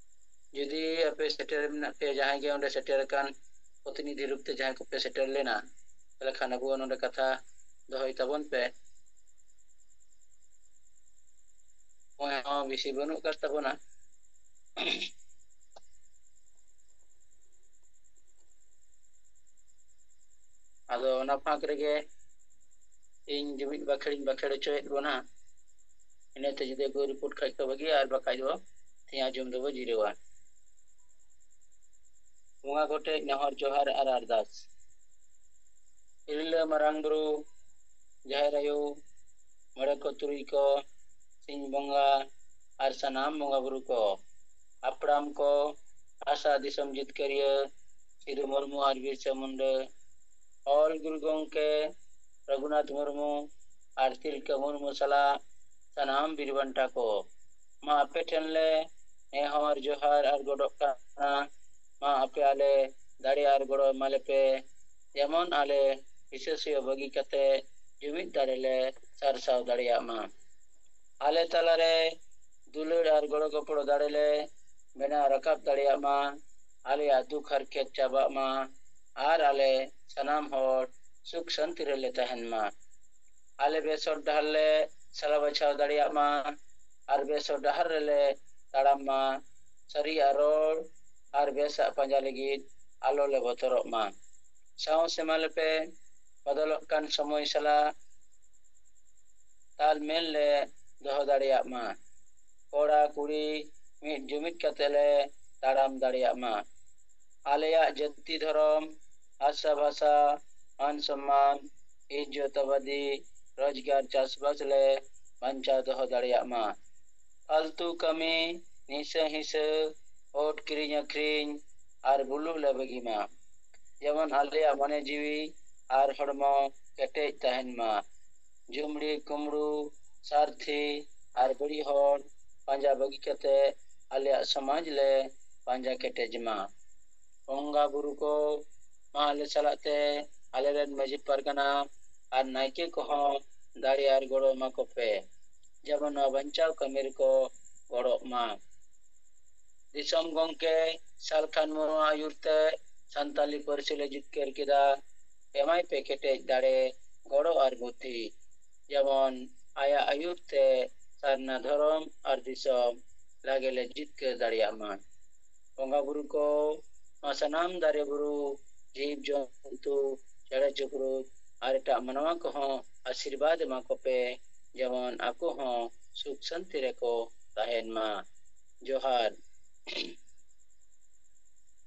ᱡᱩᱫᱤ ᱟᱯᱮ ᱥᱮᱴᱮᱨ ᱢᱮᱱᱟᱜ ᱯᱮᱭᱟ, ᱡᱟᱦᱟᱸᱭ ᱜᱮ ᱚᱸᱰᱮ ᱥᱮᱴᱮᱨ ᱟᱠᱟᱱ ᱯᱨᱚᱛᱤᱱᱤᱫᱷᱤ ᱨᱩᱯ ᱛᱮ ᱡᱟᱦᱟᱸᱭ ᱠᱚᱯᱮ ᱥᱮᱴᱮᱨ ᱞᱮᱱᱟ, ᱛᱟᱦᱚᱞᱮ ᱠᱷᱟᱱ ᱟᱵᱚ ᱱᱚᱰᱮ ᱠᱟᱛᱷᱟ ᱫᱚᱦᱚᱭ ᱛᱟᱵᱚᱱ ᱯᱮ᱾ ᱥᱚᱢᱚᱭ ᱦᱚᱸ ᱵᱮᱥᱤ ᱵᱟᱹᱱᱩᱜ ᱟᱠᱟᱫ ᱛᱟᱵᱚᱱᱟ᱾ ᱟᱫᱚ ᱚᱱᱟ ᱯᱷᱟᱸᱠ ᱨᱮᱜᱮ ᱤᱧ ᱡᱩᱢᱤᱫ ᱵᱟᱠᱷᱮᱲᱤᱧ ᱵᱟᱠᱷᱮᱲ ᱦᱚᱪᱚᱭᱮᱫ ᱵᱚᱱᱟ᱾ ᱤᱱᱟᱹᱛᱮ ᱡᱩᱫᱤ ᱠᱚ report ᱠᱷᱟᱡ ᱠᱚ ᱵᱷᱟᱹᱜᱤᱭᱟ, ᱟᱨ ᱵᱟᱠᱷᱟᱡ ᱫᱚ ᱛᱮᱦᱮᱧ ᱟᱸᱡᱚᱢ ᱫᱚᱵᱚ ᱡᱤᱨᱟᱹᱣᱟ᱾ ᱵᱚᱸᱜᱟ ᱠᱚᱴᱷᱮᱡ ᱱᱮᱦᱚᱨ ᱡᱚᱦᱟᱨ ᱟᱨ ᱟᱨᱫᱟᱥ᱾ ᱛᱤᱨᱞᱟᱹ ᱢᱟᱨᱟᱝ ᱵᱩᱨᱩ, ᱡᱟᱦᱮᱨ ᱟᱭᱳ, ᱢᱚᱬᱮ ᱠᱚ ᱛᱩᱨᱩᱭ ᱠᱚ, ᱥᱤᱧ ᱵᱚᱸᱜᱟ ᱟᱨ ᱥᱟᱱᱟᱢ ᱵᱚᱸᱜᱟ ᱵᱩᱨᱩ ᱠᱚ, ᱦᱟᱯᱲᱟᱢ ᱠᱚ, ᱵᱷᱟᱥᱟ ᱫᱤᱥᱚᱢ ᱡᱤᱛᱠᱟᱹᱨᱤᱭᱟᱹ ᱥᱤᱫᱩ ᱢᱩᱨᱢᱩ ᱟᱨ ᱵᱤᱨᱥᱟ ᱢᱩᱱᱰᱟᱹ, ᱚᱞ ᱜᱩᱨᱩ ᱜᱚᱢᱠᱮ ᱨᱚᱜᱷᱩᱱᱟᱛᱷ ᱢᱩᱨᱢᱩ ᱟᱨ ᱛᱤᱞᱠᱟᱹ ᱢᱩᱨᱢᱩ ᱥᱟᱞᱟᱜ ᱥᱟᱱᱟᱢ ᱵᱤᱨ ᱵᱟᱱᱴᱟ ᱠᱚ, ᱢᱟ ᱟᱯᱮ ᱴᱷᱮᱱ ᱞᱮ ᱱᱮᱦᱚᱨ ᱡᱚᱦᱟᱨ ᱟᱨ ᱜᱚᱰᱚᱜ ᱠᱟᱱᱟ᱾ ᱢᱟ ᱟᱯᱮ ᱟᱞᱮ ᱫᱟᱲᱮ ᱟᱨ ᱜᱚᱲᱚ ᱮᱢᱟ ᱞᱮᱯᱮ, ᱡᱮᱢᱚᱱ ᱟᱞᱮ ᱦᱤᱥᱟᱹ ᱥᱩᱭᱟᱹ ᱵᱟᱹᱜᱤ ᱠᱟᱛᱮ ᱡᱩᱢᱤᱫ ᱫᱟᱲᱮ ᱞᱮ ᱥᱟᱨᱥᱟᱣ ᱫᱟᱲᱮᱭᱟᱜ ᱢᱟ᱾ ᱟᱞᱮ ᱛᱟᱞᱟᱨᱮ ᱫᱩᱞᱟᱹᱲ ᱟᱨ ᱜᱚᱲᱚ ᱜᱚᱯᱚᱲᱚ ᱫᱟᱲᱮ ᱞᱮ ᱵᱮᱱᱟᱣ ᱨᱟᱠᱟᱵ ᱫᱟᱲᱮᱭᱟᱜ ᱢᱟ, ᱟᱞᱮᱭᱟᱜ ᱫᱩᱠ ᱦᱟᱨᱠᱮᱛ ᱪᱟᱵᱟᱜ ᱢᱟ ᱟᱨ ᱟᱞᱮ ᱥᱟᱱᱟᱢ ᱦᱚᱲ ᱥᱩᱠ ᱥᱟᱱᱛᱤ ᱨᱮᱞᱮ ᱛᱟᱦᱮᱱ ᱢᱟ᱾ ᱟᱞᱮ ᱵᱮᱥ ᱦᱚᱨ ᱰᱟᱦᱟᱨ ᱞᱮ ᱥᱟᱞᱟ ᱵᱟᱪᱷᱟᱣ ᱫᱟᱲᱮᱭᱟᱜ ᱢᱟ ᱟᱨ ᱵᱮᱥ ᱦᱚᱨ ᱰᱟᱦᱟᱨ ᱨᱮᱞᱮ ᱛᱟᱲᱟᱢ ᱢᱟ᱾ ᱥᱟᱹᱨᱤᱭᱟᱜ ᱨᱚᱲ ᱟᱨ ᱵᱮᱥᱟᱜ ᱯᱟᱸᱡᱟ ᱞᱟᱹᱜᱤᱫ ᱟᱞᱚ ᱞᱮ ᱵᱚᱛᱚᱨᱚᱜ ᱢᱟ᱾ ᱥᱟᱶ ᱥᱮᱢᱟ ᱞᱮᱯᱮ ᱵᱚᱫᱚᱞᱚᱜ ᱠᱟᱱ ᱥᱚᱢᱚᱭ ᱥᱟᱞᱟᱜ ᱛᱟᱞᱢᱮᱞ ᱞᱮ ᱫᱚᱦᱚ ᱫᱟᱲᱮᱭᱟᱜ ᱢᱟ᱾ ᱠᱚᱲᱟ ᱠᱩᱲᱤ ᱢᱤᱫ ᱡᱩᱢᱤᱫ ᱠᱟᱛᱮ ᱞᱮ ᱛᱟᱲᱟᱢ ᱫᱟᱲᱮᱭᱟᱜ ᱢᱟ᱾ ᱟᱞᱮᱭᱟᱜ ᱡᱟᱹᱛᱤ ᱫᱷᱚᱨᱚᱢ, ᱵᱷᱟᱥᱟ ᱵᱷᱟᱥᱟ, ᱢᱟᱱ ᱥᱚᱢᱢᱟᱱ, ᱤᱡᱽᱡᱚᱛ ᱟᱵᱟᱫᱤ, ᱨᱳᱡᱽᱜᱟᱨ ᱪᱟᱥᱵᱟᱥ ᱞᱮ ᱵᱟᱧᱪᱟᱣ ᱫᱚᱦᱚ ᱫᱟᱲᱮᱭᱟᱜ ᱢᱟ᱾ ᱯᱷᱟᱞᱛᱩ ᱠᱟᱹᱢᱤ, ᱱᱤᱥᱟᱹ ᱦᱤᱥᱟᱹ, ᱵᱷᱳᱴ ᱠᱤᱨᱤᱧ ᱟᱹᱠᱷᱨᱤᱧ ᱟᱨ ᱵᱩᱞᱩᱜ ᱞᱮ ᱵᱟᱹᱜᱤ ᱢᱟ᱾ ᱡᱮᱢᱚᱱ ᱟᱞᱮᱭᱟᱜ ᱢᱚᱱᱮ ᱡᱤᱣᱤ ᱟᱨ ᱦᱚᱲᱢᱚ ᱠᱮᱴᱮᱡ ᱛᱟᱦᱮᱱ ᱢᱟ᱾ ᱡᱩᱢᱲᱤ ᱠᱩᱢᱲᱩ, ᱥᱟᱨᱛᱷᱤ ᱟᱨ ᱵᱟᱹᱲᱤᱡ ᱦᱚᱲ ᱯᱟᱸᱡᱟ ᱵᱟᱹᱜᱤ ᱠᱟᱛᱮ ᱟᱞᱮᱭᱟᱜ ᱥᱚᱢᱟᱡᱽ ᱞᱮ ᱯᱟᱸᱡᱟ ᱠᱮᱴᱮᱡ ᱢᱟ᱾ ᱵᱚᱸᱜᱟ ᱵᱩᱨᱩ ᱠᱚ ᱢᱟ ᱟᱞᱮ ᱥᱟᱞᱟᱜ ᱛᱮ ᱟᱞᱮ ᱨᱮᱱ ᱢᱟᱹᱡᱷᱤ ᱯᱟᱨᱜᱟᱱᱟ ᱟᱨ ᱱᱟᱭᱠᱮ ᱠᱚᱦᱚᱸ ᱫᱟᱲᱮ ᱟᱨ ᱜᱚᱲᱚ ᱮᱢᱟ ᱠᱚᱯᱮ, ᱡᱮᱢᱚᱱ ᱱᱚᱣᱟ ᱵᱟᱧᱪᱟᱣ ᱠᱟᱹᱢᱤ ᱨᱮᱠᱚ ᱜᱚᱲᱚᱜ ᱢᱟ᱾ ᱫᱤᱥᱚᱢ ᱜᱚᱢᱠᱮ ᱥᱟᱞᱠᱷᱟᱱ ᱢᱩᱨᱢᱩ ᱟᱹᱭᱩᱨ ᱛᱮ ᱥᱟᱱᱛᱟᱞᱤ ᱯᱟᱹᱨᱥᱤ ᱞᱮ ᱡᱤᱛᱠᱟᱹᱨ ᱠᱮᱫᱟ᱾ ᱮᱢᱟᱭ ᱯᱮ ᱠᱮᱴᱮᱡ ᱫᱟᱲᱮ, ᱜᱚᱲᱚ ᱟᱨ ᱵᱩᱫᱽᱫᱷᱤ, ᱡᱮᱢᱚᱱ ᱟᱭᱟᱜ ᱟᱹᱭᱩᱨ ᱛᱮ ᱥᱟᱨᱱᱟ ᱫᱷᱚᱨᱚᱢ ᱟᱨ ᱫᱤᱥᱚᱢ ᱞᱟᱜᱮ ᱞᱮ ᱡᱤᱛᱠᱟᱹᱨ ᱫᱟᱲᱮᱭᱟᱜ ᱢᱟ᱾ ᱵᱚᱸᱜᱟ ᱵᱩᱨᱩ ᱠᱚ, ᱱᱚᱣᱟ ᱥᱟᱱᱟᱢ ᱫᱟᱨᱮ ᱵᱩᱨᱩ, ᱡᱤᱵᱽ ᱡᱚᱱᱛᱩ, ᱪᱮᱬᱮ ᱪᱤᱯᱨᱩᱫ ᱟᱨ ᱮᱴᱟᱜ ᱢᱟᱱᱣᱟ ᱠᱚᱦᱚᱸ ᱟᱥᱤᱨᱵᱟᱫᱽ ᱮᱢᱟ ᱠᱚᱯᱮ, ᱡᱮᱢᱚᱱ ᱟᱠᱚ ᱦᱚᱸ ᱥᱩᱠ ᱥᱟᱱᱛᱤ ᱨᱮᱠᱚ ᱛᱟᱦᱮᱱ ᱢᱟ᱾ ᱡᱚᱦᱟᱨ᱾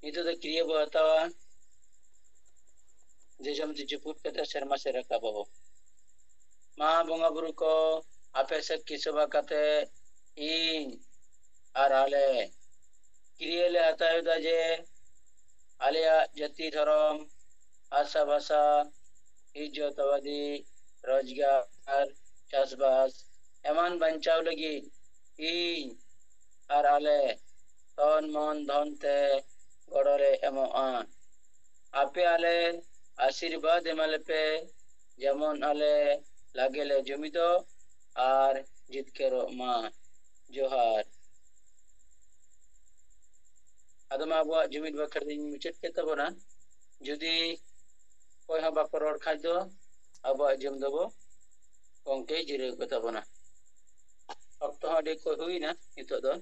ᱱᱤᱛᱚᱜ ᱫᱚ ᱠᱨᱤᱭᱟᱹ ᱵᱚ ᱦᱟᱛᱟᱣᱟ᱾ ᱡᱚᱡᱚᱢ ᱛᱤ ᱪᱩᱯᱩᱫ ᱠᱟᱛᱮ ᱥᱮᱨᱢᱟ ᱥᱮᱫ ᱨᱟᱠᱟᱵ ᱟᱵᱚ᱾ ᱢᱟ ᱵᱚᱸᱜᱟ ᱵᱩᱨᱩ ᱠᱚ, ᱟᱯᱮ ᱥᱟᱹᱠᱷᱤ ᱥᱚᱵᱷᱟ ᱠᱟᱛᱮ ᱤᱧ ᱟᱨ ᱟᱞᱮ ᱠᱨᱤᱭᱟᱹ ᱞᱮ ᱦᱟᱛᱟᱣ ᱮᱫᱟ ᱡᱮ ᱟᱞᱮᱭᱟᱜ ᱡᱟᱹᱛᱤ ᱫᱷᱚᱨᱚᱢ, ᱵᱷᱟᱥᱟ ᱵᱷᱟᱥᱟ, ᱤᱡᱽᱡᱚᱛ ᱟᱵᱟᱫᱤ, ᱨᱳᱡᱽᱜᱟᱨ, ᱪᱟᱥᱵᱟᱥ ᱮᱢᱟᱱ ᱵᱟᱧᱪᱟᱣ ᱞᱟᱹᱜᱤᱫ ᱤᱧ ᱟᱨ ᱟᱞᱮ ᱛᱚᱱ ᱢᱚᱱ ᱫᱷᱚᱱ ᱛᱮ ᱜᱚᱲᱚ ᱞᱮ ᱮᱢᱚᱜᱼᱟ᱾ ᱟᱯᱮ ᱟᱞᱮ ᱟᱥᱤᱨᱵᱟᱫᱽ ᱮᱢᱟ ᱞᱮᱯᱮ, ᱡᱮᱢᱚᱱ ᱟᱞᱮ ᱞᱟᱜᱮ ᱞᱮ ᱡᱩᱢᱤᱫᱚᱜ ᱟᱨ ᱡᱤᱛᱠᱟᱹᱨᱚᱜ ᱢᱟ᱾ ᱡᱚᱦᱟᱨ᱾ ᱟᱫᱚ ᱢᱟ ᱟᱵᱚᱣᱟᱜ ᱡᱩᱢᱤᱫ ᱵᱟᱠᱷᱨᱟ ᱫᱚᱧ ᱢᱩᱪᱟᱹᱫ ᱠᱮᱫ ᱛᱟᱵᱚᱱᱟ᱾ ᱡᱩᱫᱤ ᱚᱠᱚᱭ ᱦᱚᱸ ᱵᱟᱠᱚ ᱨᱚᱲ ᱠᱷᱟᱡ ᱫᱚ ᱟᱵᱚᱣᱟᱜ ᱡᱚᱢ ᱫᱚᱵᱚ ᱜᱚᱝᱠᱮ ᱡᱤᱨᱟᱹᱣ ᱠᱚ ᱛᱟᱵᱚᱱᱟ᱾ ᱚᱠᱛᱚ ᱦᱚᱸ ᱟᱹᱰᱤ ᱠᱚ ᱦᱩᱭᱱᱟ ᱱᱤᱛᱚᱜ ᱫᱚ᱾